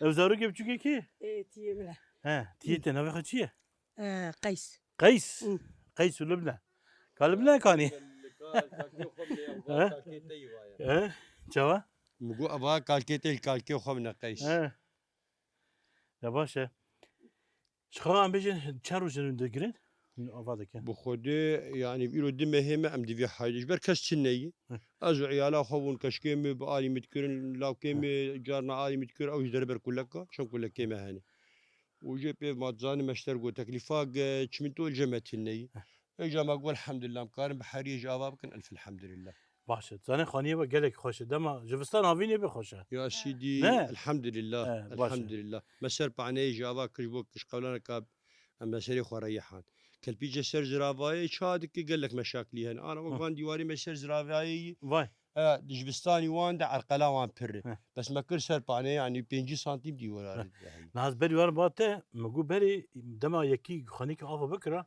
Ev zarokê biçûkê kî? Ê, tiyê min e. He, tiyê te navê xwe çi ye? Eh, Qeys. Qeys. Hı. Qeys û Libne. Ka Libne kanî? He? He? Çawa? Min got, ava kalkê te, kalkê xwe min e Qeys. He. Ya baş e. Ji xwe em bêjin çend roj in digirin? Ava dikin. Bi Xwedê, yani îro du mehê me em di vî halî. Ji ber kes çi neyî. Hı. Ez û iyala xwe bûn, keşkê min bi alî min dikirin, lawkê min carna alî min dikir, ew ji deriber kuleka, çend kulekê me hene. Û jê pê ma dizanin meşter got, teklîfa ge çimento li cem me tune ye. Heh. Êca me got, elhamdulillah, em karin bi heriyê jî ava bikin, elf elhamdulillah. Baş e. Zanê xaniyê we gelek xweş e. Dema jivistan havînê bê xweş e. Ya sîdî, Ne? Elhamdulillah, He, baş e. Elhamdulillah. Me ser paneyê jî ava kir ji bo kişqewlaneka em me serê xwe reyihand. Kelpî ji ser ziravayê ça dike gelek meşaklî hene. Ana wek Hı. van dîwarê me ser ziravayê yî. Vay. E, di jivistanî wan de erqela wan pir e. Heh. Bes me kir ser panê, yanî pêncî santîm dîwar Heh. Diheyî. Niha ez berî wan ba te, me got berê dema yekî xanîkê ava bikira,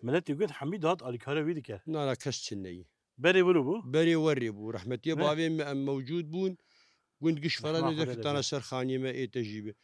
miletê got hemî dihat alîkariya wî dikir. Na, na, kes çi neyî. Berê wilo bû? Berê werê bû. Rehmetiye Ne? Bavê me em mewcûd bûn. Gund giş Rehma ferane Xwedê derketana lê ser xaniyê me ê te jî be.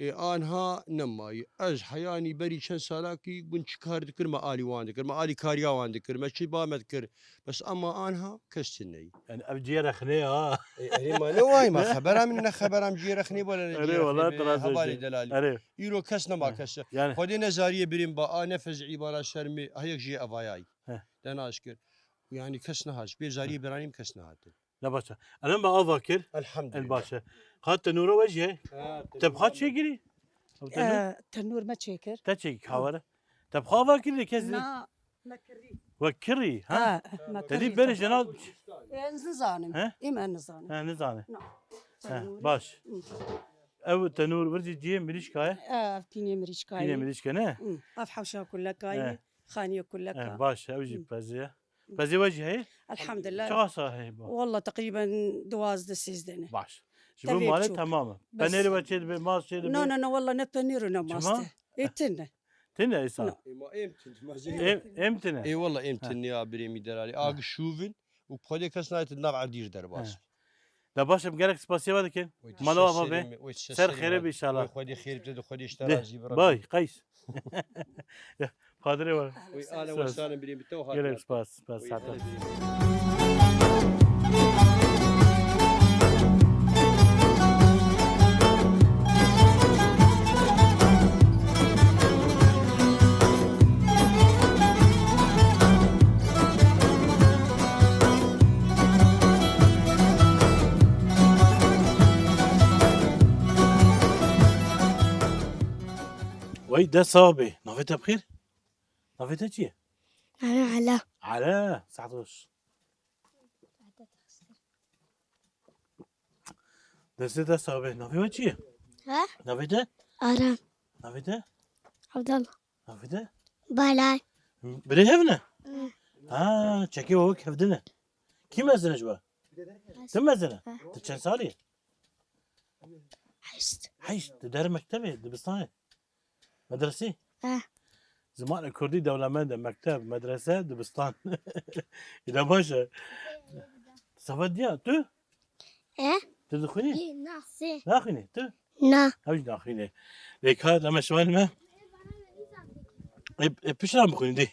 Ê anha nemayî. Ez heyanî berî çend salakî gund çi kar dikir, me alî wan dikir. Me alîkariya wan dikir. Me çi ba me dikir. Bes ema anha kes çi neyî. Yani ev ciyê rexnê ha. Ê, erê ma ne wayî ma Ne? Xebera min ne xebera min ciyê rexnê bole ne Erê ciyê wala rexnê be. Hevalê delalî. Erê. Îro kes nema He. Kes. Yani Xwedê ne zariyê birîn ba a ne fezî bana ser mi. Heyek jiyê evayayî. He. Dena ez kir. Yani kes nehat. Bê zariyê He. Biranîm kes nehatin. Ne baş e. Elen me ava kir. Elhamdulillah. En baş e. Qat tenûra we jî heye? Ha, Te bi xwe tenûra çê me. Girî? Ew tenûr? Eh, tenûr me çêkir. Te çêkir, Ha. Kawere. Te bi xwe ava kir lê kes Na, me kirî. We kirî, ha? Ha, me Te dî kirî. Berê jena Ê, ez nizanim. He? Ê, me nizanim. He, nizane. Na. He, Tenûrî. Baş. Hı. Ew tenûr vir jî cihê mirîşka ye? Ev pînê mirîşka ye. Pînê mirîşka ne? Hı. Ev hewşa kuleka ye. He. Xaniye kuleka. He, baş, ew jî Hı. Pezê ye. Pezê we jî heye? Elhamdulillah. Çawa sa heye ba? Wallah teqrîben duwazdeh sêzdeh ne. Baş. Ji bo malê temam e. Penêrê we çê dibe, mas çê dibe? No, no, no, wallah ne penêr û ne mas Çima? Te. Ê tune. Tune îsa. Ê ma êm tune, ma jê Êm, êm tune. Ê walla êm Ha. tune ya birê mî delalî. Ha. Agi şûvin û xwedê kes nayê tu nav erdî ji derbas. Ha. Da baş em gelek spasiya we dikin. Wê tu Mala ser ava şerê be. Me, wê tu Ser ser şerê xêrê me. Be inşallah. Wê xwedê xêr bide, xwedê ji te De, razî be. Bay, qeys. Ya, Qadirê we. Wê ale Spas. Weşanê birê bi te û Gelek hatina. Spas, spas Wê Hatem. hele birê. Wey, dest sawa bê. Navê te bi xêr? Navê te çi ye? Navê Ela. Ela, saet xweş. Destê te sax be. Navê we çi ye? He? Navê te? Aram. Navê te? Abdallah. Navê te? Balay. Birê hev ne? Hı. Ha, çekê we wek hev din e. Kî mezin e ji we? Hı. Tu mezin e? Hı. Tu çend salî ye? Heşt. Heşt. Tu der mektebê, dibistanê. Medresî? Eh. Zimanê kurdî dewlemend e, mekteb, medrese, dibistan. Îne baş e. Sava diya, tu? Eh? Tu dixwînî? Yê, na. Sê. Naxwînî, tu? Na. Ew jî naxwînî. Lê ka deme şivan me. Ê, ê, pişran bixwînî dê.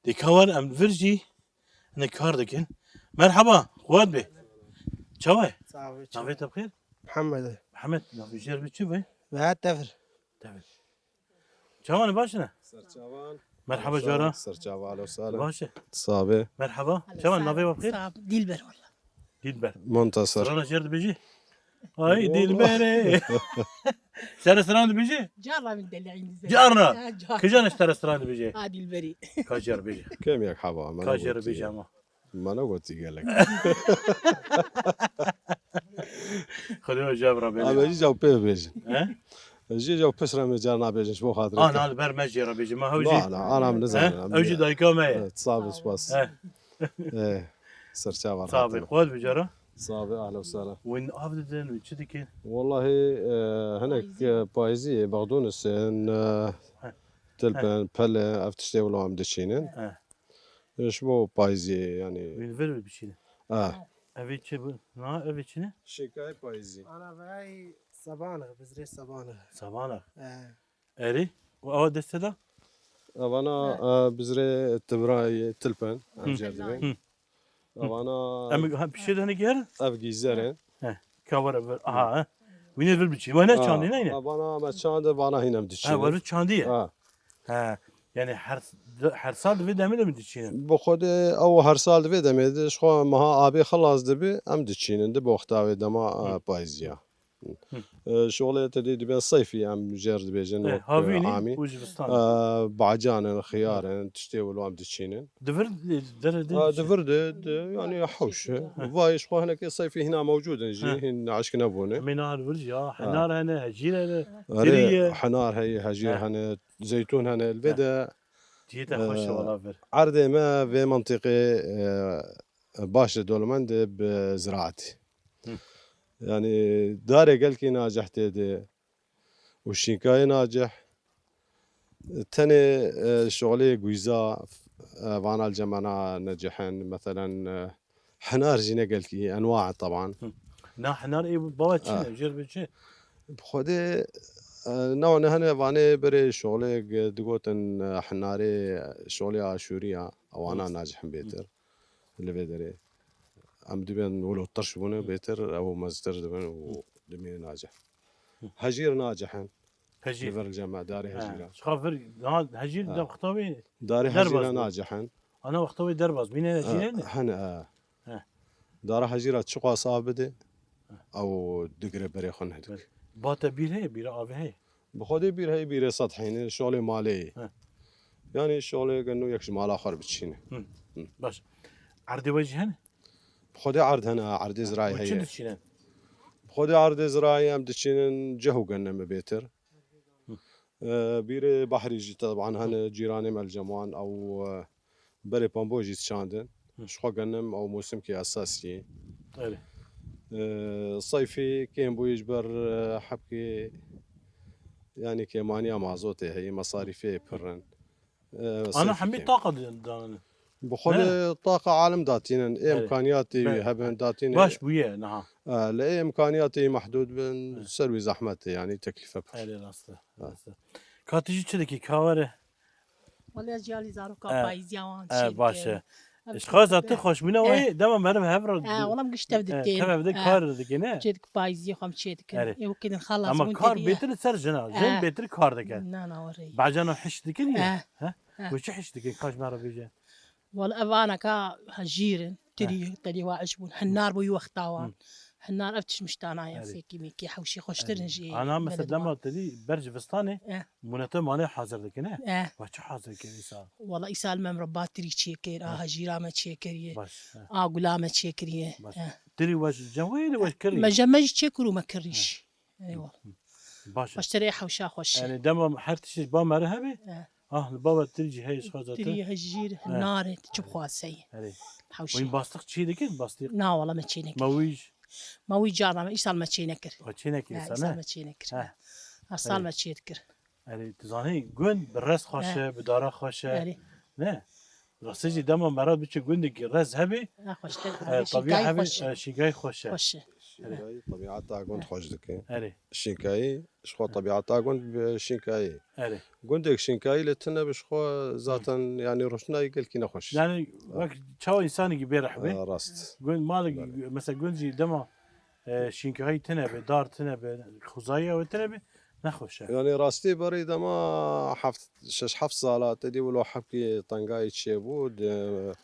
Dê ka wan em vir jî ne kar dikin. Merhaba, xwat be. Çawa ye? Sağ ol. Navê te bi xêr? Muhammed. Muhammed, navê jêr bi çi be? Vehat Tevir. Tevir. Çawan e, baş ne? Serçavan. Merhaba, cara. Serçava, alo sala. Baş e. Sabe. Merhaba. Çawan, navê we bi xêr? Sağ ol. Dilber valla. Dilber. Montasar. Strana jêr dibêjî? Ay, Dilberê. Sen strana dibêjî? Carna min deli aynı zey. Carna? Ha, carna. Kijan ji te strana dibêjî? Ha, Dilberî. Ka jêr bêjî. Kêm yek heba, me Ka jêr bêjî ama. Me negotî gelek. Xwedê we ji hev re bêje. Em jî caw pê bêjin. He? Jî caw piştre me car nabêjin, ji bo xatirê te. Ana, li ber me jê re bêje, me hew jî. Na, na, ana min nizanin. He? Ew jî dayika me ye. Evet, sağ ol, spas. He. Ê, serçava Sağ be, rahatine. Xwat bi cara. Sağ be, ahla ve sahla. Win av didin, win çi dikin? Wallahi, e, hinek, e, payizî, bexdûnis, in, e, He. Tilpin, He. Pele, ev tiştê wilo em diçînin. He. Ji bo payizî, yanî. Wî li vir biçîne. Ah. Evê çi bu? Na, evê çi ne? Şêkayê payizî. Ana vay sabanı, bizrê sabanı. Sabanı. He. Erê? O awa deste da? Evana, e, bizrê tibrayê tilpen, Hı. em jêr dibên. Hı. Evana Em ha, bir şey de ne ger? Ev gîzer in. He. Ka were vir. Aha, he. Wîne vir biçî. Wene Ha, çandî ne yine? Evana me çandê, vana hîn em diçînin. Ha, were çandî ye. Ha. He, yani her, her sal di vê demê de mi diçînin? Bi xwedê ew her sal di vê demê de, ji xwe meha abê xilas dibe, em diçînin, di bo wexta wê dema, Hı. e, payîziya. Hı. E, şolê te dê dibe seyfî em jêr dibêjin, E, wek, e, havînî amî. Û zivistan. E, bacan in, xiyar in, tiştê wilo em diçînin. Di vir, e, dere de Ha, diçînin. Di vir de, de, yani hewş e. Hı. Vay, ji xwe hinekê seyfî hîna mewcûd in jî, Hı. hîn eşk nebûne. Mîna li vir jî, ya, Ha. henar hene, hecîr hene, Erê, tirî ye. Henar heye, hecîr Hı. hene, zeytûn hene, li vê Hı. de, Cihê te xweş e, e, wala vir. Erdê me vê mentiqê, e, baş e, dewlemend e bi ziraetê. Hı. Yani darê gelkî nacih tê de û şînkayê nacih. Tenê, e, şolê guyza, e, vana li cemana necih in, meselen, e, hinar jî ne gelkî enwa e, teban. Hı. Na hinar ê bava çi Ha. ne? Jêr bi çi? Bi xwedê, e, ne wan hene vanê berê şolê g-, digotin, e, hinarê şolê aşûrî ya, ewana Hı. nacih in Hı. bêtir. Li vê derê. Em dibên wilo tirş bûne Hı. bêtir, ew meztir dibin û Hı. dimînin nacih. Hı. Hejîr nacih in. Hejîr. Li vir cema darê He. hejîra. Çiqa vir, ha, hejîr Ha. de wexta wê Darê derbas hejîra bû. nacih in. Ana wexta wê derbas. Bîne ne Ha, jî ne? Hene, ha. He. Dara hejîra çiqas av bide, He. ew digire berê xwe nedik. Bate bîr heye, bîra avê heye? Bi xwedê bîr heye, bîrê sed hîne, şolê malê ye. He. Yani şolê geno yek ji mala xwe re biçîne. Hı. Hı. Baş. Erdê we jî hene? Bi xwedê erd hene, erdê zirayê Û çi heye. diçînin? Bi xwedê erdê zirayê em diçînin ceh û gennemê bêtir. Hı. E, bîrê behrî jî teban hene, cîranê me li cem wan ew, e, berê pambo jî çandin. Hı. Ji xwe gennem ew mûsimkî esasî ye. Erê. E, seyfî kêm bûye ji ber, e, hebkê Yanî kêmaniya mazotê heye, mesarîfê pir in. E, Ana seyfî hemî kêm. Taqa di-, dane. Bi xwe Ne? de taqa alim datînin, ê Erê. imkaniyatê Be- hebin datînin. Baş bûye niha. E, li ê imkaniyatê mehdûd bin, Evet. ser wî zehmet e, yanî teklîfe pir. Erê rast e, Ha. rast e. Ka tu jî çi dikî, ka were? Wele ez jî alî zaroka Eh, payîziya wan eh, çê baş dikim. e. Ev Ji xwe zaten xweşbûna Eh. wê dema meriv hev re Eh, wala em giş tev Eh, dikin. tev ev de Eh. kar dikin, ne? Çê dik payîziyê xwe em çê dikin. Erê. Ê wekî din xelas Ama bûn kar têdiye. bêtir li ser jina. Jin Eh. bêtir kar dike. Na, na, were. Bacano hiş dikin ya. Eh. He? Eh. Wê çi hiş dikin? Kaş me re bêje. Wala ev anaka hejîr in. Tirî, Eh. terî wa iş bûn. Hinnar bû yî wexta wan. Hı. Hinnar ev tişt miştana ye, Erê. sêkî mîkî, hewşî xweştir in Erê. jî. Ana mesela Beled wan. dema te dî ber ji vistanê, Eh. mûnete malê hazir dikine. Eh. Wa çi hazir kir îsal? Wala îsal me em re ba tirî çêkir, a Eh. hejîra me çêkiriye, Baş. eh. a gula me çêkiriye. Baş. Eh. Tirî weş, cem wê de weş kirî. Me je me jî çêkir û me kirî Eh. jî. Eyvallah. Baş. Baş tirê hewşa xweş. Yani dema her tişt ba meri hebe. Eh. Ah, li baba tirî jî heye ji xwe zaten. Tirî hejîr, Eh. narê, çi bixwase ye. Erê. Hewşe. Wî bastiq çî dikin, bastiq? Na, wala me çê nekir. Ma wî jî? Ma wî carna me, îsal me çê nekir. Ma çê nekir Ha, îsal, îsal ne? me çê nekir. Ha. Ha, sal Erê. me çê dikir. Erê, tu zanî, gund bi rez xweş e, He. bi dara xweş e. Erê. Ne? Rastî jî dema mera biçe gundekî rez hebe, Ha, xweştir. e, Erê, tabiya şînkayî hebe, xweş e. e, şînkayî xweş e. Xweş e. Şînkayî tebiata gund xweş dike. Erê. Şînkayî ji xwe tebiata gund bi şînkayî. Erê. Gundek şînkayî lê tune bi ji xwe zaten, yanî roşnayî gelkî nexweş. Yani Ha. wek çawa însanekî bê rehbê. Ha, rast. Gund malek, Belê. mesela gund jî dema, e, şînkayî tune be, dar tune be, xuzayiya wê tune be, nexweş e. Yani rastî berî dema heft, şeş heft sala te dî wilo hebkî tengayî çêbû, di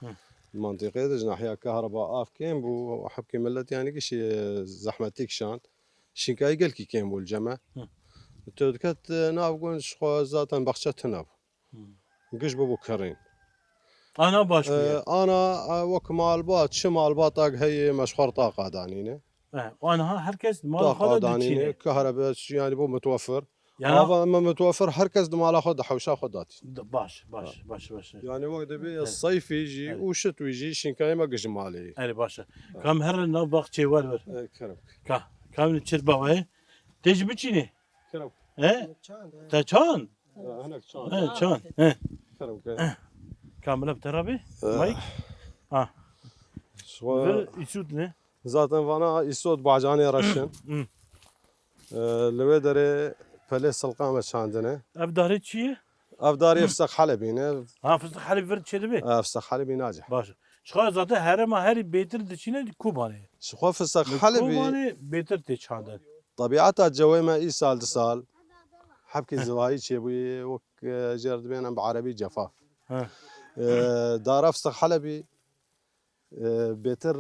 Hı. mantîqê de ji nahiya kahreba av kêm bû, hebkî millet yani gişî zehmetî kişand. Şînkayî gelkî kêm bû li cem me. Hı. Tu diket, e, nav gund ji xwe zaten baxçe tune bû. Hı. Giş bûbû kirîn. Ana baş bûye. E, ana, e, wek malbat, çi malbatak heye me ji xwe re taqa danîne. E, aniha her kes mala xwe Taqa de danîne, diçîne. kahrebe, çi, yani bû mitwefir. Yani Ava me mitwefir her kes di mala xwe, di hewşa xwe datî. D-, baş, baş, Ha. baş, baş. Yani wek dibê Evet. seyfî jî Evet. û şitwî jî şînkayê me giş malê. Erê baş e. Kam her nav baxçê wer wer. E, kerem. Ka, kam çir bawayê. Tê jî biçînê. Kerem. He? Çand, he. Te çand? E, hinek çand. He, çand. He. Kerem ke. Kamile bi te re bê? E. Mayk? Ha. Şwa- Vir îsût ne? Zaten vana îsot bacanê reşin. Hmm. E, li wê derê pelê silqa me çandine. Ev darê çi ye? Ev darê fistek Helebî ne. Ha, fistek Helebî vir çêdibe? E, fistek Helebî nace. Baş. Çiqa zaten herêma herî bêtir diçîne Kobanê. Çiqa fistek Li Helebî Kobanê bêtir tê çandin. Tebiata cewê me îsal di sal hebkê zivayî çêbûye, wek, e, jêr dibêne bi erebî cefa. Ha. E, dara fistek Helebî e, bêtir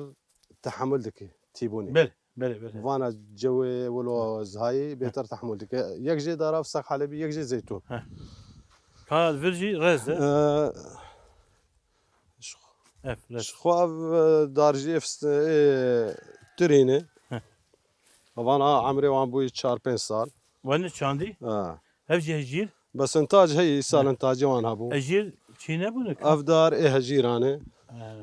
tehemul dike tîbûnê. Belê, belê, belê. Vana cewê wilo zihayî bêtir tehemul dike. Yek jê dara fistek Helebî, yek jê zeytûn. Heh. Ka vir jî rez e. E, ji xwe, Ev, rez. ji xwe ev, e, dar jî fist-, ê, tirîne. Heh. Vana emrê wan bûyî çar pênc sal. Wan çandî? Ha. Ev jî hejîr? Bes intac heye, îsal Heh. intacê wan hebû. Hejîr çî nebûne ka? Ev dar ê hejîran e. Ha.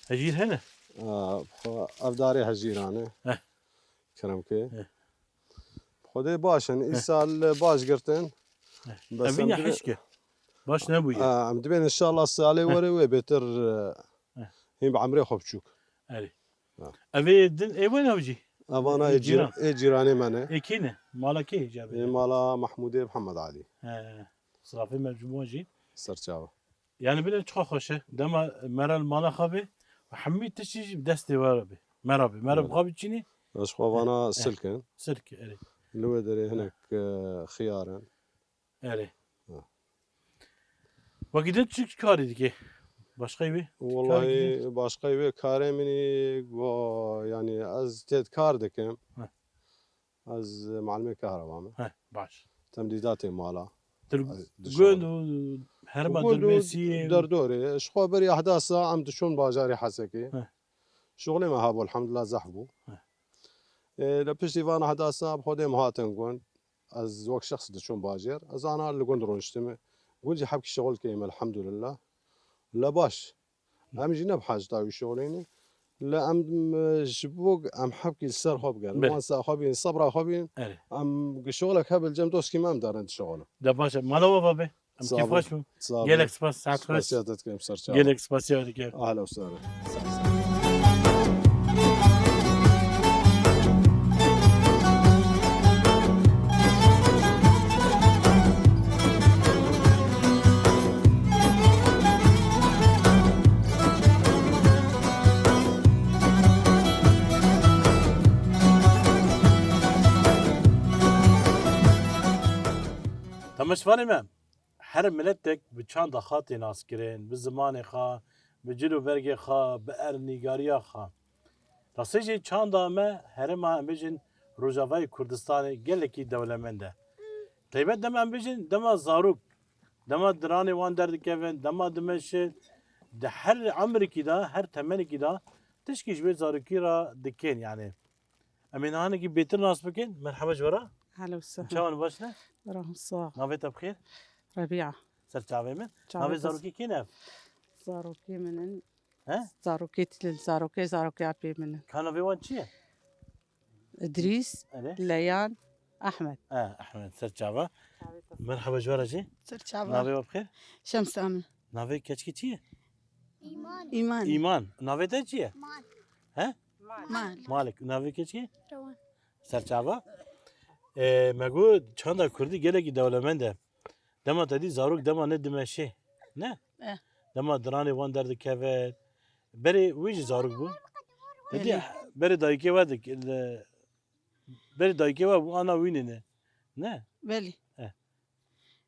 Hejîr hene? Ha, xwe ev dar ê hejîran e. Heh. Kerem ke. Heh. Xwedê baş in, Heh. îsal baş girtin. Heh. Bes Ev em yine dibê- hişk e. Baş nebûye. Ha, em dibên inşallah salê Heh. were wê bêtir, e, Heh. hîn bi emrê xwe biçûk. Erê. Ha. Ev ê din ê wena jî? Evana Ê ê cîr-, cîran. ê cîranê me ne. Ê kê ne? Mala kê hêca bê? Ê mala Mahmûdê Mihemed Elî. He. Sirafê me ji bo jî. Serçawa. Yani bile çiqa xweş e. Dema mera li mala xwe bê. Hemî tiştî jî bi destê we re bê. Mera bê. Mera bi Evet. xwe biçînî. Ez xwe vana He. silk in. Silk, erê. Li wê derê hinek, e, xiyar in. Erê. Ha. Wekî din çi karî dike? Başqayî wê? Wellahî Karî dike? başqayî wê karê min î go, yanî ez têd kar dikim. Heh. Ez malimê kahreba me. Heh, baş. Temdîdatê mala. Dir-, Ez dişan. gund û herma Gund û Dirbêsiyê. derdorê. Ji xwe berî ehdasa em diçûn bajarê Hesekê. Heh. Şuxulê me hebû, elhamdulillah zehf bû. Heh. Ê, li piştî van ehdasa bi xwedê em hatin gund. Ez wek şexs diçûm bajêr. Ez ana li gund rûniştime. Gund jî hebkî şixul kêm, elhamdulillah. Le baş. Em jî ne bi haceta wî şixulê ne. Li em, e, ji bo em hevkî li ser xwe bigerin. Belê. Wan ser xwe bînin, sebra xwe bînin. Erê. Em gi şixulek hebe li cem doskî me em derin dişixulin. De baş e. Mala we babe. Em kêfxweş bûn. Gelek spas, saet xweş. Spasiya te dikim, ser çavan. Gelek spasiya dikim. Ahla û sahla. Temaşevanê me, her miletek bi çanda xwe tê naskirin, bi zimanê xwe, bi cil û bergê xwe, bi erdnîgariya xwe. Rastî jî çanda me herêma, em bêjin, Rojavayê Kurdistanê gelekî dewlemend e. Taybet dema em bêjin, dema zarok, dema diranê wan derdikevin, dema dimeşin, di her emrikî de, her temenekî de tişkî ji vê zarokî re dikin, yanî. Em ê nihanekî bêtir nas bikin. Merheba ji we re. Helo, sehla. Çawan baş ne? Rahim sax. Navê te bi xêr? Rebîa. Ser çavê min. Çavê Navê te zarokê kî ne? Zarokê min in. He? Zarokê Tilil, zarokê, zarokê apê min in. Ka navê wan çi ye? Idrîs, Erê. Leyan, Ahmed. E, Ahmed, ser çava. Merheba ji we re jî. Ser çava. Navê we bi xêr? Şems Amin. Navê keçkê çi ye? Îman. Îman. Îman. Navê te çi ye? Mal. He? Mal. Malik. Navê keçkê? Rewan. Ser çava. E, me got çanda kurdî gelekî dewlemend e. Dema te dî zarok dema ne dimeşê. Ne? Eh. Dema diranê wan derdikeve. Berê wî jî zarok bû. Te dî Belê. Berê dayikê we dik-, li, berê dayikê we bû, ana wî nîne. Ne? Belê. Eh.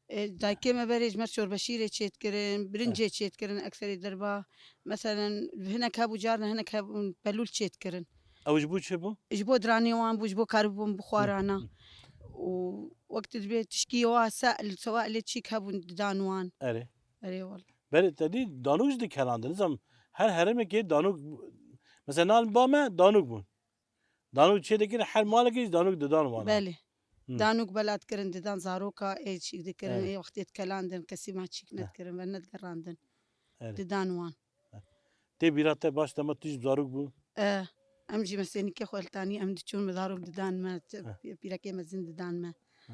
E, dayikê me berê ji me şorbeşîrê çêdikirin, birincê Eh. çêdikirin ekserê derba. Meselen, hinek hebû, carna hinek hebûn, pelûl çêdikirin. Ew ji bo çi bû? Ji bo diranê wan bû, ji bo karibûn bixwarana. Hı, hı. Û wek tu dibê tişkî wa se-, li sewa lê çîk hebûn didan wan. Erê. Erê wala. Berê te dî danûk jî dikelandin. Nizam her herêmekê danûk, mesela nan ba me danûk bûn. Danûk çê dikirin, her malekê jî danûk didan wana. Belê. Hı. Danûk bela dikirin, didan zaroka, ê çîk dikirin, Evet. ê wextê dikelandin, kesî ma çîk Evet. nedikirin, ve nedigerandin. Evet. Didan wan. Tê bîra te baş dema tu jî zarok bû? E, em jî mesênîkê xwe li tanî em diçûn, zarok didan me, t-, Heh. pîrekê mezin didan me. Heh.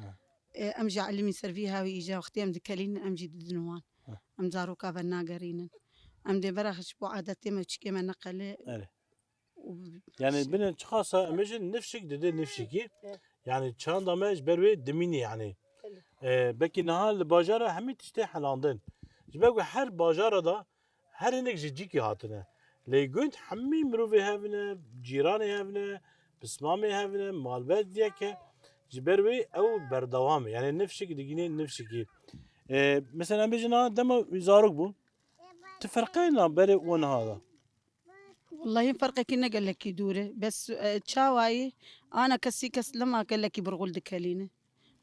E, em jî elimî ser vî hawî îja wextê em dikelînin, em jî didin wan. Heh. Em zaroka venagerînin. Em dê bera ji bo adetê me, çikê me neqelê. Erê. Û Yani bine çiqasa em bêjin nifşik dide nifşikî. Evet. Yani çanda me ji ber wê dimînî yani. Belê. E, belkî niha li bajara hemî tiştê helandin. Ji ber ku her bajara da her hinek ji cîkî hatine. Lê gund hemî mirovê hev ne, cîranê hev ne, pismamê hev ne, malbet yek e. Ji ber wê ew berdewam e. Yani nifşik digînê nifşikî. E, mesela em bêjin ha dema wî zarok bû. Ti ferqeyê na berê û niha da? Wellahî ferqekî ne gelekî dûr e. Bes, e, çawayî ana kesî kes lema gelekî birxul dikelîne.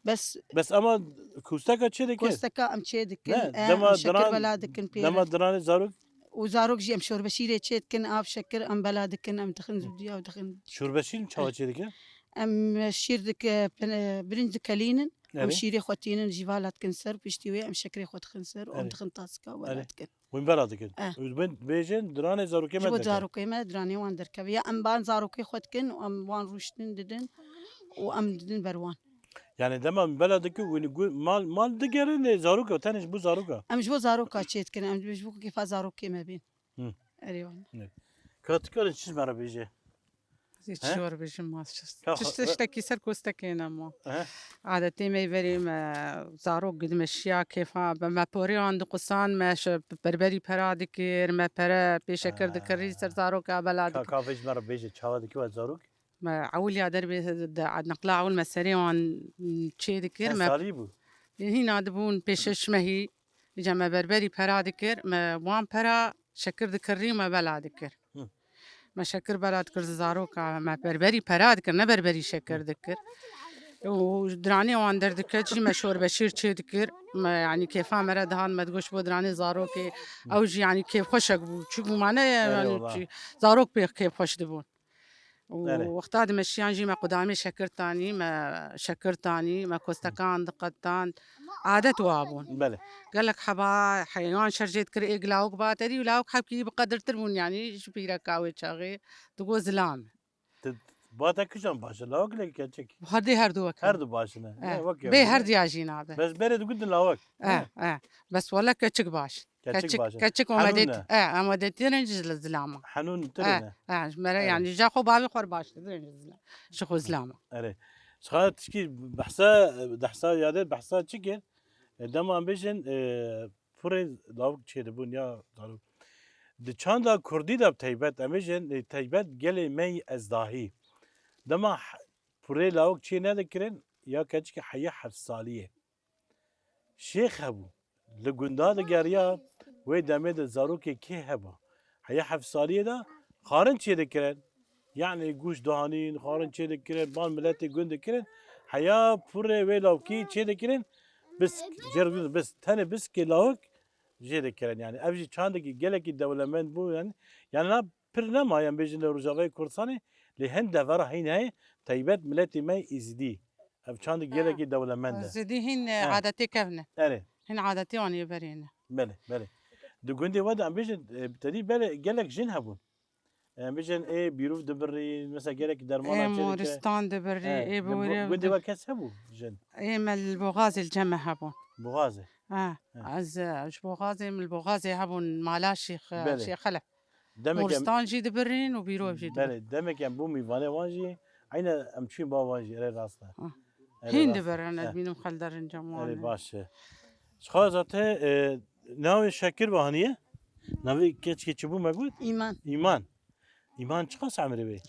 Bes Bes ama kosteka çê dikin? Kosteka em çê dikin. Ne, E, dema em şekir diran-, bela dikin pê dema re. Diranê zarok? Û zarok jî em şorbeşîrê çê dikin, av şekir em bela dikin, em dixin zûdiya û dixin. Şorbeşîr çawa çê dikin? Em şîr dik-, pine-, birinc dikelînin, em Erê. şîrê xwe tînin, jîvala dikin ser, piştî wê em şekirê xwe dixin ser, em Erê. dixin tasika û bela Erê. dikin. Hûn bela dikin. Eh. Hûn bêjin, diranê zarokê Ji me bo dikin. zarokê me, diranê wan derkeve. Ya em ban zarokê xwe dikin, em wan rûştin didin û em didin ber wan. Yani dema bela dikin, hûn gu-, mal, mal digerin, lê zaroka, tenê ji bo zaroka. Em ji bo zaroka çê dikin, em ji bo kêfa zarokê me bên. Hı. Erê wan. Evet. Ka tu karin çi ji me re bêje? Ez ê He? çi were bêjim, ma Ka tişt-, xa-, tiştekî ser kostekê ne ma. He? Adetê me yê verê me zarok dimeşiya kêfa, be me porê wan diqusan, me şe-, berberî pera dikir, me pere pêşekir dikirî ser He. zaroka bela Ka, dikir. ka vê ji me re bêje, çawa dikir we zarok? Me ewil ya derbê de, neqla ewil me serê wan çê dikir, Çend me salî bû? Hîna dibûn pê şeş mehî. Îca me berberî pera dikir, me wan pera şekir dikirî, me bela dikir. Hı. Me şekir bela dikir, zaroka me berberî pera dikir, ne berberî şekir dikir. Û diranê wan derdikir, jî me şorbeşîr çê dikir. Me, yanî, kêfa me re dihat, me digot, ji bo diranê zarokê. Hı. Ew jî, yanî, kêfxweşek bû. Çi bû, mane, Erê yanî, wala. çi, zarok pê kêfxweş dibûn. Û Belê. wexta dimeşiyan jî me qudamê şekir tanî, me şekir tanî, me kostekan diqetan. Adet wa bûn. Belê. Gelek heba heywan şer jê dikir ê lawik baterî û lawik hebkî bi qedirtir bûn, yanî ji pîreka wê çaxê digo zilam. Ti bate kijan baş e? Lawik lê keçik? Herdê her du wek. Her du baş ne? Eh, Ne, wek bê yek. her diya jî nabe. Bes berê digundin lawik. Eh, Ne? eh. Bes wele keçik baş. Keçik Keçik, baş e. keçik Henûn omedet. ne? Eh, omedet tirin ji zilama. Henûn tirin Eh, ne? eh, ji mere Erê. yani ja xo bavê xor baş tirin ji zilama. Ji xo zilama. Erê. Şixa tişkî behsa, dehsa yadê behsa çi kir? E, dema em bêjin, e, purê lawik çêdibûn ya zarok. Di çanda kurdî de bi teybet, em bêjin, e, teybet gelê me yî ezdahî. Dema h-, purê lawik çê nedikirin, ya keçikê heya heft salî ye. Şêx hebû. Li gunda digeriya, wê demê de zarokê kê heba. Heya heft saliyê de xarin çêdikirin. Yanî gûş dihanîn, xarin çêdikirin, ban miletê gund dikirin. Heya purê wê lawkî çêdikirin. Bisk, jê re bisk, tenê biskê lawik jê dikirin. Yanî ev jî çandekî gelekî dewlemend bû. Yanî, yanî na pir nema, em bêjin li Rojavayê Kurdistanê, lê hin devera hîn heye, teybet miletê me Êzidî. Ev çandek Ha. gelekî dewlemend e. Zidî hîn, e, Ha. adetê kevn e. Erê. Hîn adetê wan yê berê ne. Belê, belê. Di gundê we de em bêjin, e, tedî belê gelek jin hebûn. Em bêjin, ê, bîrûv dibirî, mesela gelek dermana Ê çê dike. moristan dibirî, He, ê di bi bo-, wirê gundê dibirî. we kes hebû jin? Ê me li Boxazê li cem me hebûn. Boxazê. Ha, He. ez, e, ji Boxazê, min li Boxazê hebûn mala Şêx, e, Belê. Şêx Xelef. Demek em Moristan jî dibirîn û bîrov jî dibirîn. Belê, demek em bû mîvanê wan jî, eyne em çûyîn ba wan jî, erê rast e. Ah. Erê Hîn rast e. dibirin, ez Eh. bînim xel derin cem wan Erê e. baş e. Çiqas te, e, navê Şekir bahaniye? Navê keçkê çi bû me got? Îman. Îman. Îman çiqas emrê wê?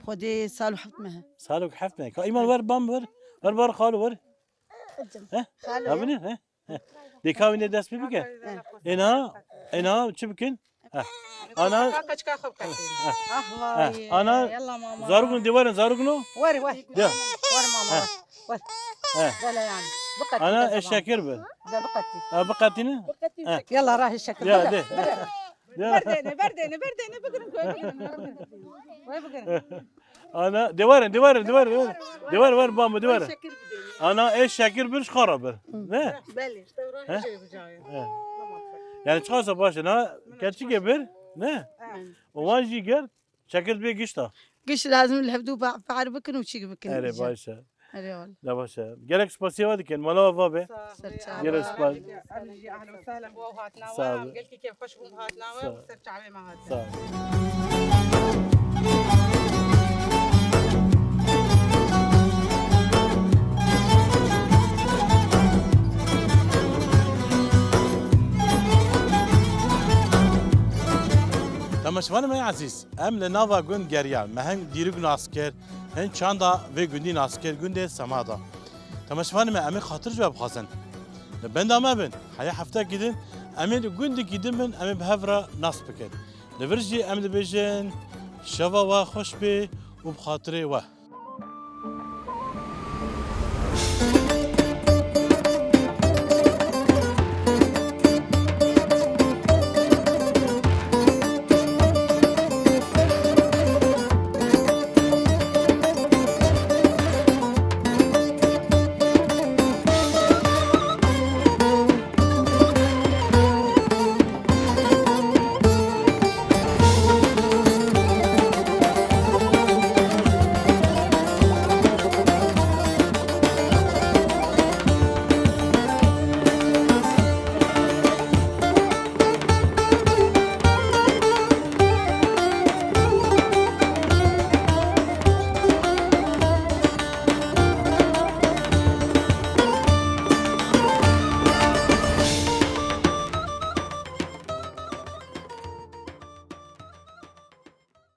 Xwedê sal û heft meh. Sal û heft meh. Ka Îman wer bam wer. Wer bar xalo wer. He? Xalo ya. Abine, he? He. Dê ka wî ne dest pê bike. He. Êna, êna çi bikin? He. Ana. Kaçka xwe biqetîne. Ah vay. Ana. Yalla mama. Zarokun dê werin, zarokun o. Wer, wer. De. Wer mama, He. wer. Wer. He. Bela yani. Biqetî Ana de e zaman. şekir bi. De biqetî. Ha, biqetîne? Biqetî He. şekir. Yalla rahî şekir. Ya, Bela. de. Bela. Ya. Berdêne, berdêne, berdêne, bigirin, koy, bigirin, bigirin. Koy, bigirin. Ana, dê werin, dê werin, dê werin, dê werin. Dê werin, werin, bambo, dê werin. Şekir bidêne. Ana, ê şekir bir, ji xwe re bir. Ne? Belê. He? He. Yani çiqasa baş e, na, keçikê bir, ne? He. O wan jî ger, şekir bê gişta. Giş lazim li hevdû ba-, bar bikin û çîk bikin Erê, îcar. baş e. Erê wala. Ne baş e. Gelek spasiya we dikin. Mala we va be. Ser çava. Gelek spas. Em jî ehlen û sehlen bi we hatina we. Sağ ol. Em gelkî kêfxweş bûn bi hatina we Sağ û ol. ser çavê me hatin. Sağ ol. Temaşevanê me ezîz, em li nava gund geriyan, me hin dîrok nas kir, hin çanda vê gundî nas kir, gundê Semada. Temaşevanê me, em ê xatir ji we bixwazin. Li benda me bin, heya heftekî din, em ê li gundekî din bin, em ê bi hev re nas bikin. Li vir jî em dibêjin, şeva we xweş bê û bi xatirê we.